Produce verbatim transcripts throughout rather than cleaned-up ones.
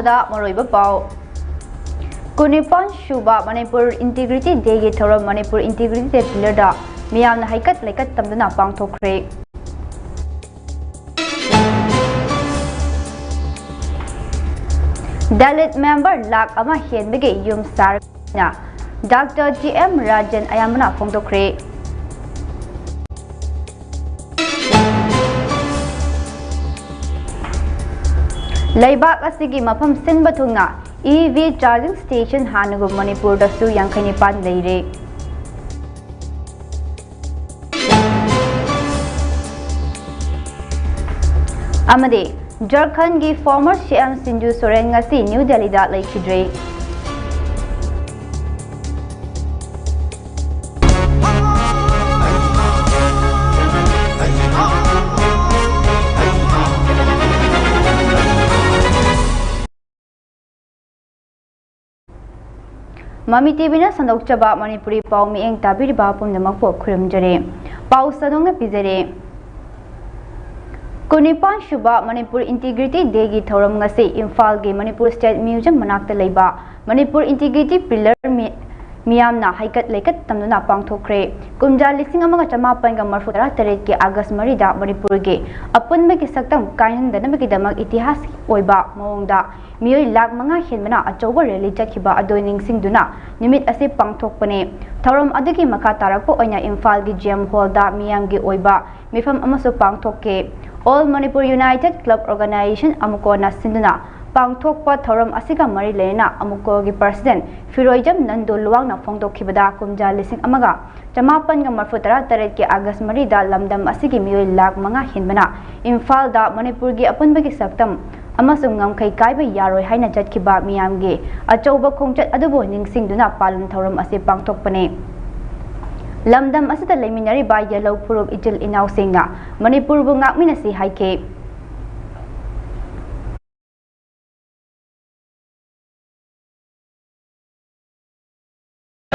ꯗ ꯃꯔꯨꯑꯣꯏꯕ ꯄꯥꯎ꯫ ꯀꯨꯟꯅꯤꯄꯥꯟ ꯁꯨꯕ ꯃꯅꯤꯄꯨꯔ ꯏꯟꯇꯤꯒ꯭ꯔꯤꯇꯤ ꯗꯦꯒꯤ ꯊꯧꯔꯝ ꯃꯅꯤꯄꯨꯔ ꯏꯟꯇꯤꯒ꯭ꯔꯤꯇꯤ ꯗꯦ ꯄꯤꯂꯔꯗ ꯃꯤꯌꯥꯝꯅ ꯍꯩꯀꯠ ꯂꯩꯀꯠ ꯇꯝꯗꯨꯅ ꯄꯥꯡꯊꯣꯛꯈ꯭ꯔꯦ꯫ ꯗꯂꯤꯠ ꯃꯦꯝꯕꯔ ꯂꯥꯈ ꯑꯃ ꯍꯦꯟꯕꯒꯤ ꯌꯨꯝ ꯁꯥꯔ ꯅ ꯗꯥꯛꯇꯔ ꯖꯤ ꯑꯦꯝ ꯔꯥꯖꯟ ꯑꯌꯥꯝꯕꯅ ꯐꯣꯡꯗꯣꯛꯈ꯭ꯔꯦ꯫ ꯂꯩꯕꯥꯛ ꯑꯁꯤꯒꯤ ꯃꯐꯝ ꯁꯤꯟꯕ ꯊꯨꯡꯅ ꯏ ꯚꯤ ꯆꯥꯔꯖꯤꯡ ꯁ꯭ꯇꯦꯁꯟ ꯍꯥꯟꯅꯒꯨꯝ ꯃꯅꯤꯄꯨꯔꯗꯁꯨ ꯌꯥꯡꯈꯩ ꯅꯤꯄꯥꯟ ꯂꯩꯔꯦ꯫ ꯑꯃꯗꯤ ꯖꯔꯈꯟꯒꯤ former C M ꯁꯤꯟꯖꯨ ꯁꯣꯔꯦꯟ ꯉꯁꯤ ꯅ꯭ꯌꯨ ꯗꯦꯜꯂꯤꯗ ꯂꯩꯈꯤꯗ꯭ꯔꯦ꯫ ꯃꯃꯤ ꯇꯤꯚꯤꯅ ꯁꯟꯗꯣꯛꯆꯕ ꯃꯅꯤꯄꯨꯔꯤ ꯄꯥꯎ ꯃꯤꯠꯌꯦꯡ ꯇꯥꯕꯤꯔꯤꯕ ꯄꯨꯝꯅꯃꯛꯄꯨ ꯈꯨꯔꯨꯝꯖꯔꯤ꯫ ꯄꯥꯎ ꯁꯟꯗꯣꯛꯅ ꯄꯤꯖꯔꯤ꯫ ꯀꯨꯟꯅꯤꯄꯥꯟ ꯁꯨꯕ ꯃꯅꯤꯄꯨꯔ ꯏꯟꯇꯤꯒ꯭ꯔꯤꯇꯤ ꯗꯦꯒꯤ ꯊꯧꯔꯝ ꯉꯁꯤ ꯏꯝꯐꯥꯜꯒꯤ ꯃꯅꯤꯄꯨꯔ ꯁ꯭ꯇꯦꯠ ꯃ꯭ꯌꯨꯖꯤꯌꯝ ꯃꯅꯥꯛꯇ ꯂꯩꯕ ꯃꯅꯤꯄꯨꯔ ꯏꯟꯇꯤꯒ꯭ꯔꯤꯇꯤ ꯄꯤꯂꯔ ꯃꯤ-, ꯃꯤꯌꯥꯝꯅ ꯍꯩꯀꯠ ꯂꯩꯀꯠ ꯇꯝꯗꯨꯅ ꯄꯥꯡꯊꯣꯛꯈ꯭ꯔꯦ꯫ ꯀꯨꯝꯖꯥ ꯂꯤꯁꯤꯡ ꯑꯃꯒ ꯆꯃꯥꯄꯟꯒ ꯃꯔꯐꯨ ꯇꯔꯥ ꯇꯔꯦꯠꯀꯤ ꯑꯥꯒꯁ ꯃꯔꯤꯗ ꯃꯅꯤꯄꯨꯔꯒꯤ ꯑꯄꯨꯟꯕꯒꯤ ꯁꯛꯇꯝ ꯀꯥꯏꯍꯟꯗꯅꯕꯒꯤꯗꯃꯛ ꯏꯇꯤꯍꯥꯁ ꯑꯣꯏꯕ ꯃꯑꯣꯡꯗ ꯃꯤꯑꯣꯏ ꯂꯥꯈ ꯃꯉꯥ ꯍꯦꯟꯕꯅ ꯑꯆꯧꯕ ꯔꯦꯂꯤ ꯆꯠꯈꯤꯕ ꯑꯗꯨ ꯅꯤꯡꯁꯤꯡꯗꯨꯅ ꯅꯨꯃꯤꯠ ꯑꯁꯤ ꯄꯥꯡꯊꯣꯛꯄꯅꯤ꯫ ꯊꯧꯔꯝ ꯑꯗꯨꯒꯤ ꯃꯈꯥ ꯇꯥꯔꯛꯄ ꯑꯣꯏꯅ ꯏꯝꯐꯥꯜꯒꯤ ꯖꯤ ꯑꯦꯝ ꯍꯣꯜꯗ ꯃꯤꯌꯥꯝꯒꯤ ꯑꯣꯏꯕ ꯃꯤꯐꯝ ꯑꯃꯁꯨ ꯄꯥꯡꯊꯣꯛꯈꯤ꯫ All Manipur United Club Organization, ꯑꯃꯨꯀꯣꯅ ꯁꯤꯟꯗꯨꯅ ꯄꯥꯡꯊꯣꯛꯄ ꯊꯧꯔꯝ ꯑꯁꯤꯒ ꯃꯔꯤ ꯂꯩꯅꯅ ꯑꯃꯨꯀꯣꯒꯤ ꯄ꯭ꯔꯁꯤꯗꯦꯟ ꯐꯤꯔꯣꯏꯖꯝ ꯅꯟꯗꯨ ꯂꯨꯋꯥꯡꯅ ꯐꯣꯡꯗꯣꯛꯈꯤꯕꯗ, ꯀꯨꯝꯖꯥ ꯂꯤꯁꯤꯡ ꯑꯃꯒ ꯆꯃꯥꯄꯟꯒ ꯃꯔꯐꯨ ꯇꯔꯥ ꯇꯔꯦꯠꯀꯤ ꯑꯥꯒꯁ ꯃꯔꯤꯗ ꯂꯝꯗꯝ ꯑꯁꯤꯒꯤ ꯃꯤꯑꯣꯏ ꯂꯥꯈ ꯃꯉꯥ ꯍꯦꯟꯕꯅ ꯏꯝꯐꯥꯜꯗ ꯃꯅꯤꯄꯨꯔꯒꯤ ꯑꯄꯨꯟꯕꯒꯤ ꯁꯛꯇꯝ ꯑꯃꯁꯨꯡ ꯉꯝꯈꯩ ꯀꯥꯏꯕ ꯌꯥꯔꯣꯏ ꯍꯥꯏꯅ ꯆꯠꯈꯤꯕ ꯃꯤꯌꯥꯝꯒꯤ ꯑꯆꯧꯕ ꯈꯣꯡꯆꯠ ꯑꯗꯨꯕꯨ ꯅꯤꯡꯁꯤꯡꯗꯨꯅ ꯄꯥꯂꯟ ꯊꯧꯔꯝ ꯑꯁꯤ ꯄꯥꯡꯊꯣꯛꯄꯅꯤ꯫ ꯂꯝꯗꯝ ꯑꯁꯤꯗ ꯂꯩꯃꯤꯟꯅꯔꯤꯕ ꯌꯦꯜꯍꯧ ꯐꯨꯔꯨꯞ ꯏꯆꯤꯜ ꯏꯅꯥꯎꯁꯤꯡꯅ ꯃꯅꯤꯄꯨꯔꯕꯨ ꯉꯥꯛꯃꯤꯟꯅꯁꯤ ꯍꯥꯏꯈꯤ꯫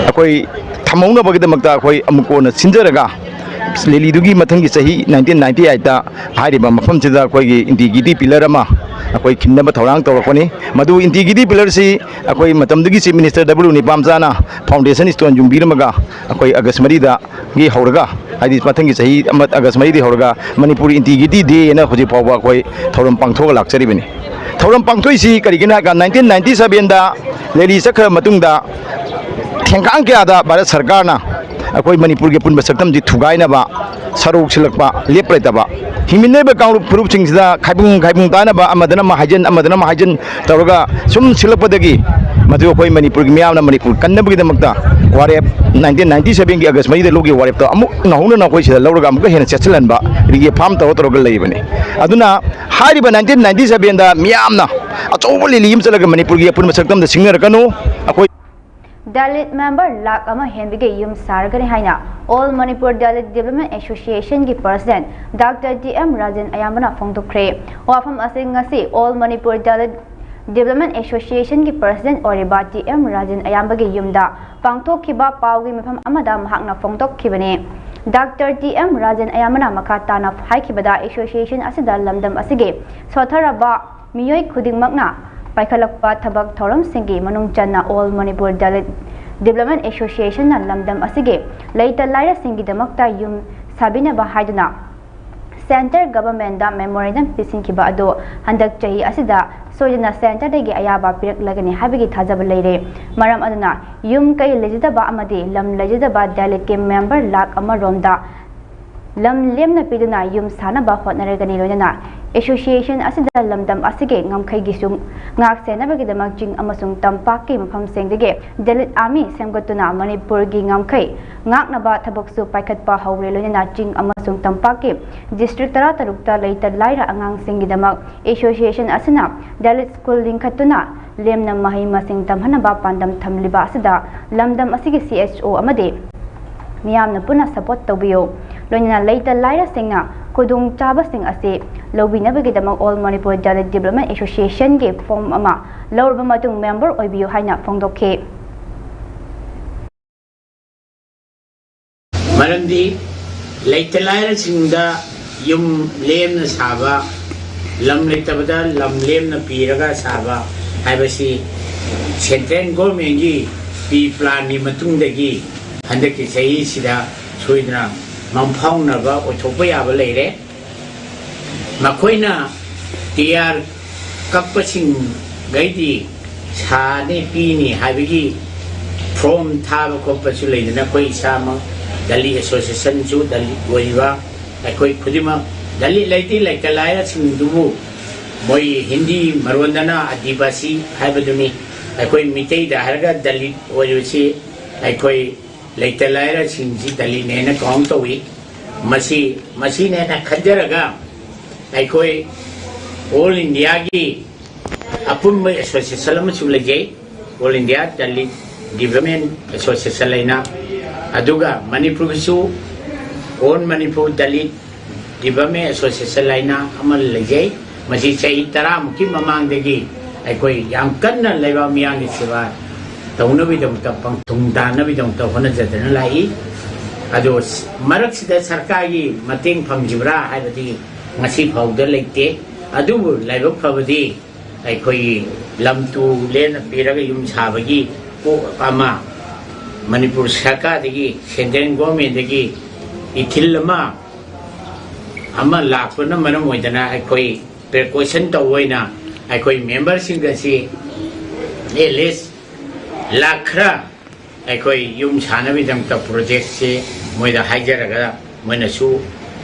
ꯑꯩꯈꯣꯏ ꯊꯝꯍꯧꯅꯕꯒꯤꯗꯃꯛꯇ ꯑꯩꯈꯣꯏ ꯑꯃꯨꯛ ꯀꯣꯟꯅ ꯁꯤꯟꯖꯔꯒ ꯂꯤꯂꯤꯗꯨꯒꯤ ꯃꯊꯪꯒꯤ ꯆꯍꯤ nineteen ninety eight ꯍꯥꯏꯔꯤꯕ ꯃꯐꯝꯁꯤꯗ ꯑꯩꯈꯣꯏꯒꯤ ꯏꯟꯇꯤꯒ꯭ꯔꯤꯇꯤ ꯄꯤꯂꯔ ꯑꯃ ꯑꯩꯈꯣꯏ ꯈꯤꯟꯅꯕ ꯊꯧꯔꯥꯡ ꯇꯧꯔꯛꯄꯅꯤ꯫ ꯃꯗꯨ ꯏꯟꯇꯤꯒ꯭ꯔꯤꯇꯤ ꯄꯤꯂꯔꯁꯤ ꯑꯩꯈꯣꯏ ꯃꯇꯝꯗꯨꯒꯤ ꯆꯤꯐ ꯃꯤꯅꯤꯁꯇꯔ ꯗꯕ꯭ꯂꯤꯌꯨ ꯅꯤꯄꯥꯝꯆꯥꯅ ꯐꯥꯎꯟꯗꯦꯁꯟ ꯁ꯭ꯇꯣꯟ ꯌꯨꯡꯕꯤꯔꯝꯃꯒ ꯑꯩꯈꯣꯏ ꯑꯥꯒꯁ ꯃꯔꯤꯗꯒꯤ ꯍꯧꯔꯒ, ꯍꯥꯏꯗꯤ ꯃꯊꯪꯒꯤ ꯆꯍꯤ ꯑꯃ ꯑꯥꯒꯁ ꯃꯔꯤꯗꯒꯤ ꯍꯧꯔꯒ ꯃꯅꯤꯄꯨꯔ ꯏꯟꯇꯤꯒ꯭ꯔꯤꯇꯤ ꯗꯦ ꯍꯥꯏꯅ ꯍꯧꯖꯤꯛ ꯐꯥꯎꯕ ꯑꯩꯈꯣꯏ ꯊꯧꯔꯝ ꯄꯥꯡꯊꯣꯛꯑ ꯂꯥꯛꯆꯔꯤꯕꯅꯤ꯫ ꯊꯧꯔꯝ ꯄꯥꯡꯊꯣꯛꯏꯁꯤ ꯀꯔꯤꯒꯤꯅꯣ ꯍꯥꯏꯔꯒ, ꯅꯥꯏꯟꯇꯤꯟ ꯅꯥꯏꯟꯇꯤ ꯁꯕꯦꯟꯗ ꯔꯦꯂꯤ ꯆꯠꯈ꯭ꯔ ꯃꯇꯨꯡꯗ ꯊꯦꯡꯀꯥꯡ ꯀꯌꯥꯗ ꯚꯥꯔꯠ ꯁꯔꯀꯥꯔꯅ ꯑꯩꯈꯣꯏ ꯃꯅꯤꯄꯨꯔꯒꯤ ꯑꯄꯨꯟꯕ ꯁꯛꯇꯝꯁꯤ ꯊꯨꯒꯥꯏꯅꯕ ꯁꯔꯧ ꯁꯤꯜꯂꯛꯄ ꯂꯦꯞꯄ ꯂꯩꯇꯕ, ꯍꯤꯡꯃꯤꯟꯅꯔꯤꯕ ꯀꯥꯡꯂꯨꯞ ꯐꯨꯔꯨꯞꯁꯤꯡꯁꯤꯗ ꯈꯥꯏꯕꯨꯡ ꯈꯥꯏꯕꯨꯡ ꯇꯥꯅꯕ, ꯑꯃꯗꯅ ꯑꯃ ꯍꯥꯏꯖꯟ, ꯑꯃꯗꯅ ꯑꯃ ꯍꯥꯏꯖꯟ ꯇꯧꯔꯒ ꯁꯨꯝ ꯁꯤꯜꯂꯛꯄꯗꯒꯤ, ꯃꯗꯨ ꯑꯩꯈꯣꯏ ꯃꯅꯤꯄꯨꯔꯒꯤ ꯃꯤꯌꯥꯝꯅ ꯃꯅꯤꯄꯨꯔ ꯀꯟꯅꯕꯒꯤꯗꯃꯛꯇ ꯋꯥꯔꯦꯞ, ꯅꯥꯏꯟꯇꯤꯟ ꯅꯥꯏꯟꯇꯤ ꯁꯕꯦꯟꯒꯤ ꯑꯥꯒꯁ ꯃꯔꯤꯗ ꯂꯧꯈꯤꯕ ꯋꯥꯔꯦꯞꯇꯣ ꯑꯃꯨꯛ ꯅꯧꯍꯧꯅꯅ ꯑꯩꯈꯣꯏ ꯁꯤꯗ ꯂꯧꯔꯒ ꯑꯃꯨꯛꯀ ꯍꯦꯟꯅ ꯆꯦꯠꯁꯤꯜꯍꯟꯕ, ꯔꯤꯑꯦꯐꯥꯝ ꯇꯧꯔ ꯇꯧꯔꯒ ꯂꯩꯕꯅꯤ꯫ ꯑꯗꯨꯅ ꯍꯥꯏꯔꯤꯕ ꯅꯥꯏꯟꯇꯤꯟ ꯅꯥꯏꯟꯇꯤ ꯁꯕꯦꯟꯗ ꯃꯤꯌꯥꯝꯅ ꯑꯆꯧꯕ ꯔꯦꯂꯤ ꯑꯃ ꯆꯠꯂꯒ ꯃꯅꯤꯄꯨꯔꯒꯤ ꯑꯄꯨꯟꯕ ꯁꯛꯇꯝꯗ ꯁꯤꯡꯅꯔꯛꯀꯅꯨ꯫ ꯑꯩꯈꯣꯏ ꯗꯂꯤꯠ ꯃꯦꯝꯕꯔ ꯂꯥꯈ ꯑꯃ ꯍꯦꯟꯕꯒꯤ ꯌꯨꯝ ꯁꯥꯔꯒꯅꯤ ꯍꯥꯏꯅ All Manipur Dalit Development Association ꯒꯤ president doctor T M Rajen ꯑꯌꯥꯝꯕꯅ ꯐꯣꯡꯗꯣꯛꯈ꯭ꯔꯦ꯫ ꯋꯥꯐꯝ ꯑꯁꯤ ꯉꯁꯤ All Manipur Dalit Development Association ꯒꯤ ꯄ꯭ꯔꯁꯤꯗꯦꯟꯠ ꯑꯣꯏꯔꯤꯕ ꯇꯤ ꯑꯦꯝ ꯔꯥꯖꯦꯟ ꯑꯌꯥꯝꯕꯒꯤ ꯌꯨꯝꯗ ꯄꯥꯡꯊꯣꯛꯈꯤꯕ ꯄꯥꯎꯒꯤ ꯃꯤꯐꯝ ꯑꯃꯗ ꯃꯍꯥꯛꯅ ꯐꯣꯡꯗꯣꯛꯈꯤꯕꯅꯤ꯫ ꯗꯥꯛꯇꯔ ꯇꯤ ꯑꯦꯝ ꯔꯥꯖꯦꯟ ꯑꯌꯥꯝꯕꯅ ꯃꯈꯥ ꯇꯥꯅ ꯍꯥꯏꯈꯤꯕꯗ, ꯑꯦꯁꯣꯁꯤꯌꯦꯁꯟ ꯑꯁꯤꯗ ꯂꯝꯗꯝ ꯑꯁꯤꯒꯤ ꯁꯣꯠꯊꯔꯕ ꯃꯤꯑꯣꯏ ꯈꯨꯗꯤꯡꯃꯛꯅ ꯄꯥꯏꯈꯠꯂꯛꯄ ꯊꯕꯛ ꯊꯧꯔꯝꯁꯤꯡꯒꯤ ꯃꯅꯨꯡ ꯆꯟꯅ All Manipur Dalit Development Association ꯅ ꯂꯝꯗꯝ ꯑꯁꯤꯒꯤ ꯂꯩꯇ ꯂꯥꯏꯔꯁꯤꯡꯒꯤꯗꯃꯛꯇ ꯌꯨꯝ ꯁꯥꯕꯤꯅꯕ ꯍꯥꯏꯗꯨꯅ ꯁꯦꯟꯇꯔ ꯒꯚꯔꯟꯃꯦꯟꯠ ꯗ ꯃꯦꯃꯣꯔꯦꯟꯗꯝ ꯄꯤꯁꯤꯟꯈꯤꯕ ꯑꯗꯨ ꯍꯟꯗꯛ ꯆꯍꯤ ꯑꯁꯤꯗ ꯁꯣꯏꯗꯅ ꯁꯦꯟꯇꯔꯗꯒꯤ ꯑꯌꯥꯕ ꯄꯤꯔꯛꯂꯒꯅꯤ ꯍꯥꯏꯕꯒꯤ ꯊꯥꯖꯕ ꯂꯩꯔꯦ꯫ ꯃꯔꯝ ꯑꯗꯨꯅ ꯌꯨꯝ ꯀꯩ ꯂꯩꯖꯗꯕ ꯑꯃꯗꯤ ꯂꯝ ꯂꯩꯖꯗꯕ ꯗꯂꯤꯠꯀꯤ ꯃꯦꯝꯕꯔ ꯂꯥꯈ ꯑꯃꯔꯣꯝꯗ ꯂꯝ ꯂꯦꯝꯅ ꯄꯤꯗꯨꯅ ꯌꯨꯝ ꯁꯥꯅꯕ ꯍꯣꯠꯅꯔꯒꯅꯤ꯫ ꯂꯣꯏꯅꯅ ꯑꯦꯁꯣꯁꯤꯌꯦꯁꯟ ꯑꯁꯤꯗ ꯂꯝꯗꯝ ꯑꯁꯤꯒꯤ ꯉꯝꯈꯩꯒꯤꯁꯨ ꯉꯥꯛ ꯁꯦꯟꯅꯕꯒꯤꯗꯃꯛ ꯆꯤꯡ ꯑꯃꯁꯨꯡ ꯇꯝꯄꯥꯛꯀꯤ ꯃꯐꯝꯁꯤꯡꯗꯒꯤ ꯗꯂꯤꯠ ꯑꯥꯔꯃꯤ ꯁꯦꯝꯒꯠꯇꯨꯅ ꯃꯅꯤꯄꯨꯔꯒꯤ ꯉꯝꯈꯩ ꯉꯥꯛꯅꯕ ꯊꯕꯛꯁꯨ ꯄꯥꯏꯈꯠꯄ ꯍꯧꯔꯦ꯫ ꯂꯣꯏꯅꯅ ꯆꯤꯡ ꯑꯃꯁꯨꯡ ꯇꯝꯄꯥꯛꯀꯤ ꯗꯤꯁꯇ꯭ꯔꯤꯛ ꯇꯔꯥ ꯇꯔꯨꯛꯇ ꯂꯩꯇ ꯂꯥꯏꯔ ꯑꯉꯥꯡꯁꯤꯡꯒꯤꯗꯃꯛ ꯑꯦꯁꯣꯁꯤꯌꯦꯁꯟ ꯑꯁꯤꯅ ꯗꯂꯤꯠ ꯁ꯭ꯀꯨꯜ ꯂꯤꯡꯈꯠꯇꯨꯅ ꯂꯦꯝꯅ ꯃꯍꯩ ꯃꯁꯤꯡ ꯇꯝꯍꯟꯅꯕ ꯄꯥꯟꯗꯝ ꯊꯝꯂꯤꯕ ꯑꯁꯤꯗ ꯂꯝꯗꯝ ꯑꯁꯤꯒꯤ ꯁꯤ ꯑꯩꯆ ꯑꯣ ꯑꯃꯗꯤ ꯃꯤꯌꯥꯝꯅ ꯄꯨꯟꯅ ꯁꯄꯣꯔꯠ ꯇꯧꯕꯤꯌꯨ꯫ ꯂꯣꯏꯅꯅ ꯂꯩꯇ ꯂꯥꯏꯔꯁꯤꯡꯅ ꯈꯨꯗꯣꯡ ꯆꯥꯕꯁꯤꯡ ꯑꯁꯤ ꯂꯧꯕꯤꯅꯕꯒꯤꯗꯃꯛ All Manipur Dalit Development Association ꯒꯤ ꯐꯣꯔꯝ ꯑꯃ ꯂꯧꯔꯕ ꯃꯇꯨꯡ ꯃꯦꯝꯕꯔ ꯑꯣꯏꯕꯤꯌꯨ ꯍꯥꯏꯅ ꯐꯣꯡꯗꯣꯛꯈꯤ꯫ ꯃꯔꯝꯗꯤ ꯂꯩꯇ ꯂꯥꯏꯔꯁꯤꯡꯗ ꯌꯨꯝ ꯂꯦꯝꯅ ꯁꯥꯕ ꯂꯝ ꯂꯩꯇꯕꯗ ꯂꯝ ꯂꯦꯝꯅ ꯄꯤꯔꯒ ꯁꯥꯕ ꯍꯥꯏꯕꯁꯤ ꯁꯦꯟꯇ꯭ꯔꯦꯜ ꯒꯣꯔꯃꯦꯟꯒꯤ ꯄꯤ ꯄ꯭ꯂꯥꯟꯒꯤ ꯃꯇꯨꯡꯗꯒꯤ ꯍꯟꯗꯛꯀꯤ ꯆꯍꯤꯁꯤꯗ ꯁꯣꯏꯗꯅ ꯃꯪꯐꯥꯎꯅꯕ ꯑꯣꯏꯊꯣꯛꯄ ꯌꯥꯕ ꯂꯩꯔꯦ꯫ ꯃꯈꯣꯏꯅ ꯇꯤ ꯑꯥꯔ ꯀꯛꯄꯁꯤꯡꯈꯩꯗꯤ ꯁꯥꯅꯤ ꯄꯤꯅꯤ ꯍꯥꯏꯕꯒꯤ ꯐꯣꯔꯝ ꯊꯥꯕ ꯈꯣꯠꯄꯁꯨ ꯂꯩꯗꯅ, ꯑꯩꯈꯣꯏ ꯏꯁꯥꯃꯛ ꯗꯂꯤꯠ ꯑꯦꯁꯣꯁꯤꯌꯦꯁꯟꯁꯨ ꯗꯂꯤꯠ ꯑꯣꯏꯔꯤꯕ ꯑꯩꯈꯣꯏ ꯈꯨꯗꯤꯡꯃꯛ ꯗꯂꯤꯠ ꯂꯩꯇꯦ ꯂꯩꯇ ꯂꯥꯏꯔꯁꯤꯡꯗꯨꯕꯨ ꯃꯣꯏ ꯍꯤꯟꯗꯤ ꯃꯔꯣꯟꯗꯅ ꯑꯗꯤꯕꯥꯁꯤ ꯍꯥꯏꯕꯗꯨꯅꯤ꯫ ꯑꯩꯈꯣꯏ ꯃꯤꯇꯩꯗ ꯍꯥꯏꯔꯒ ꯗꯂꯤꯠ ꯑꯣꯏꯔꯤꯕꯁꯤ ꯑꯩꯈꯣꯏ ꯂꯩꯇ ꯂꯥꯏꯔꯁꯤꯡꯁꯤ ꯗꯂꯤꯠꯅꯦꯅ ꯀꯥꯎꯟ ꯇꯧꯏ꯫ ꯃꯁꯤ, ꯃꯁꯤꯅꯦꯅ ꯈꯟꯖꯔꯒ ꯑꯩꯈꯣꯏ ꯑꯣꯜ ꯏꯟꯗꯤꯌꯥꯒꯤ ꯑꯄꯨꯟꯕ ꯑꯦꯁꯣꯁꯤꯌꯦꯁꯟ ꯑꯃꯁꯨ ꯂꯩꯖꯩ, all India Dalit development association ꯍꯥꯏꯅ꯫ ꯑꯗꯨꯒ ꯃꯅꯤꯄꯨꯔꯒꯤꯁꯨ all Manipur Dalit development association ꯍꯥꯏꯅ ꯑꯃ ꯂꯩꯖꯩ꯫ ꯃꯁꯤ ꯆꯍꯤ ꯇꯔꯥꯃꯨꯛꯀꯤ ꯃꯃꯥꯡꯗꯒꯤ ꯑꯩꯈꯣꯏ ꯌꯥꯝ ꯀꯟꯅ ꯂꯩꯕꯥꯛ ꯃꯤꯌꯥꯝꯒꯤ ꯁꯦꯕꯥ ꯇꯧꯅꯕꯒꯤꯗꯃꯛꯇ, ꯄꯪꯊꯨꯡ ꯇꯥꯅꯕꯒꯤꯗꯃꯛꯇ ꯍꯣꯠꯅꯖꯗꯨꯅ ꯂꯥꯛꯏ꯫ ꯑꯗꯣ ꯃꯔꯛꯁꯤꯗ ꯁꯔꯀꯥꯔꯒꯤ ꯃꯇꯦꯡ ꯐꯪꯈꯤꯕ꯭ꯔꯥ ꯍꯥꯏꯕꯗꯤ ꯉꯁꯤ ꯐꯥꯎꯗ ꯂꯩꯇꯦ꯫ ꯑꯗꯨꯕꯨ ꯂꯥꯏꯕꯛ ꯐꯕꯗꯤ ꯑꯩꯈꯣꯏꯒꯤ ꯂꯝ ꯇꯨ ꯂꯦꯝꯅ ꯄꯤꯔꯒ ꯌꯨꯝ ꯁꯥꯕꯒꯤ ꯀꯣꯛ ꯑꯃ ꯃꯅꯤꯄꯨꯔ ꯁꯔꯀꯥꯔꯗꯒꯤ, ꯁꯦꯟꯇ꯭ꯔꯦꯜ ꯒꯣꯔꯃꯦꯟꯗꯒꯤ ꯏꯊꯤꯜ ꯑꯃ, ꯑꯃ ꯂꯥꯛꯄꯅ ꯃꯔꯝ ꯑꯣꯏꯗꯅ ꯑꯩꯈꯣꯏ ꯄ꯭ꯔꯤꯀꯣꯁꯟ ꯇꯧꯕ ꯑꯣꯏꯅ ꯑꯩꯈꯣꯏ ꯃꯦꯝꯕꯔꯁꯤꯡ ꯑꯁꯤ ꯑꯦꯠ ꯂꯤꯁ ꯂꯥꯛ ꯈꯔ ꯑꯩꯈꯣꯏ ꯌꯨꯝ ꯁꯥꯅꯕꯒꯤꯗꯃꯛꯇ ꯄ꯭ꯔꯣꯖꯦꯛꯁꯤ ꯃꯣꯏꯗ ꯍꯥꯏꯖꯔꯒ ꯃꯣꯏꯅꯁꯨ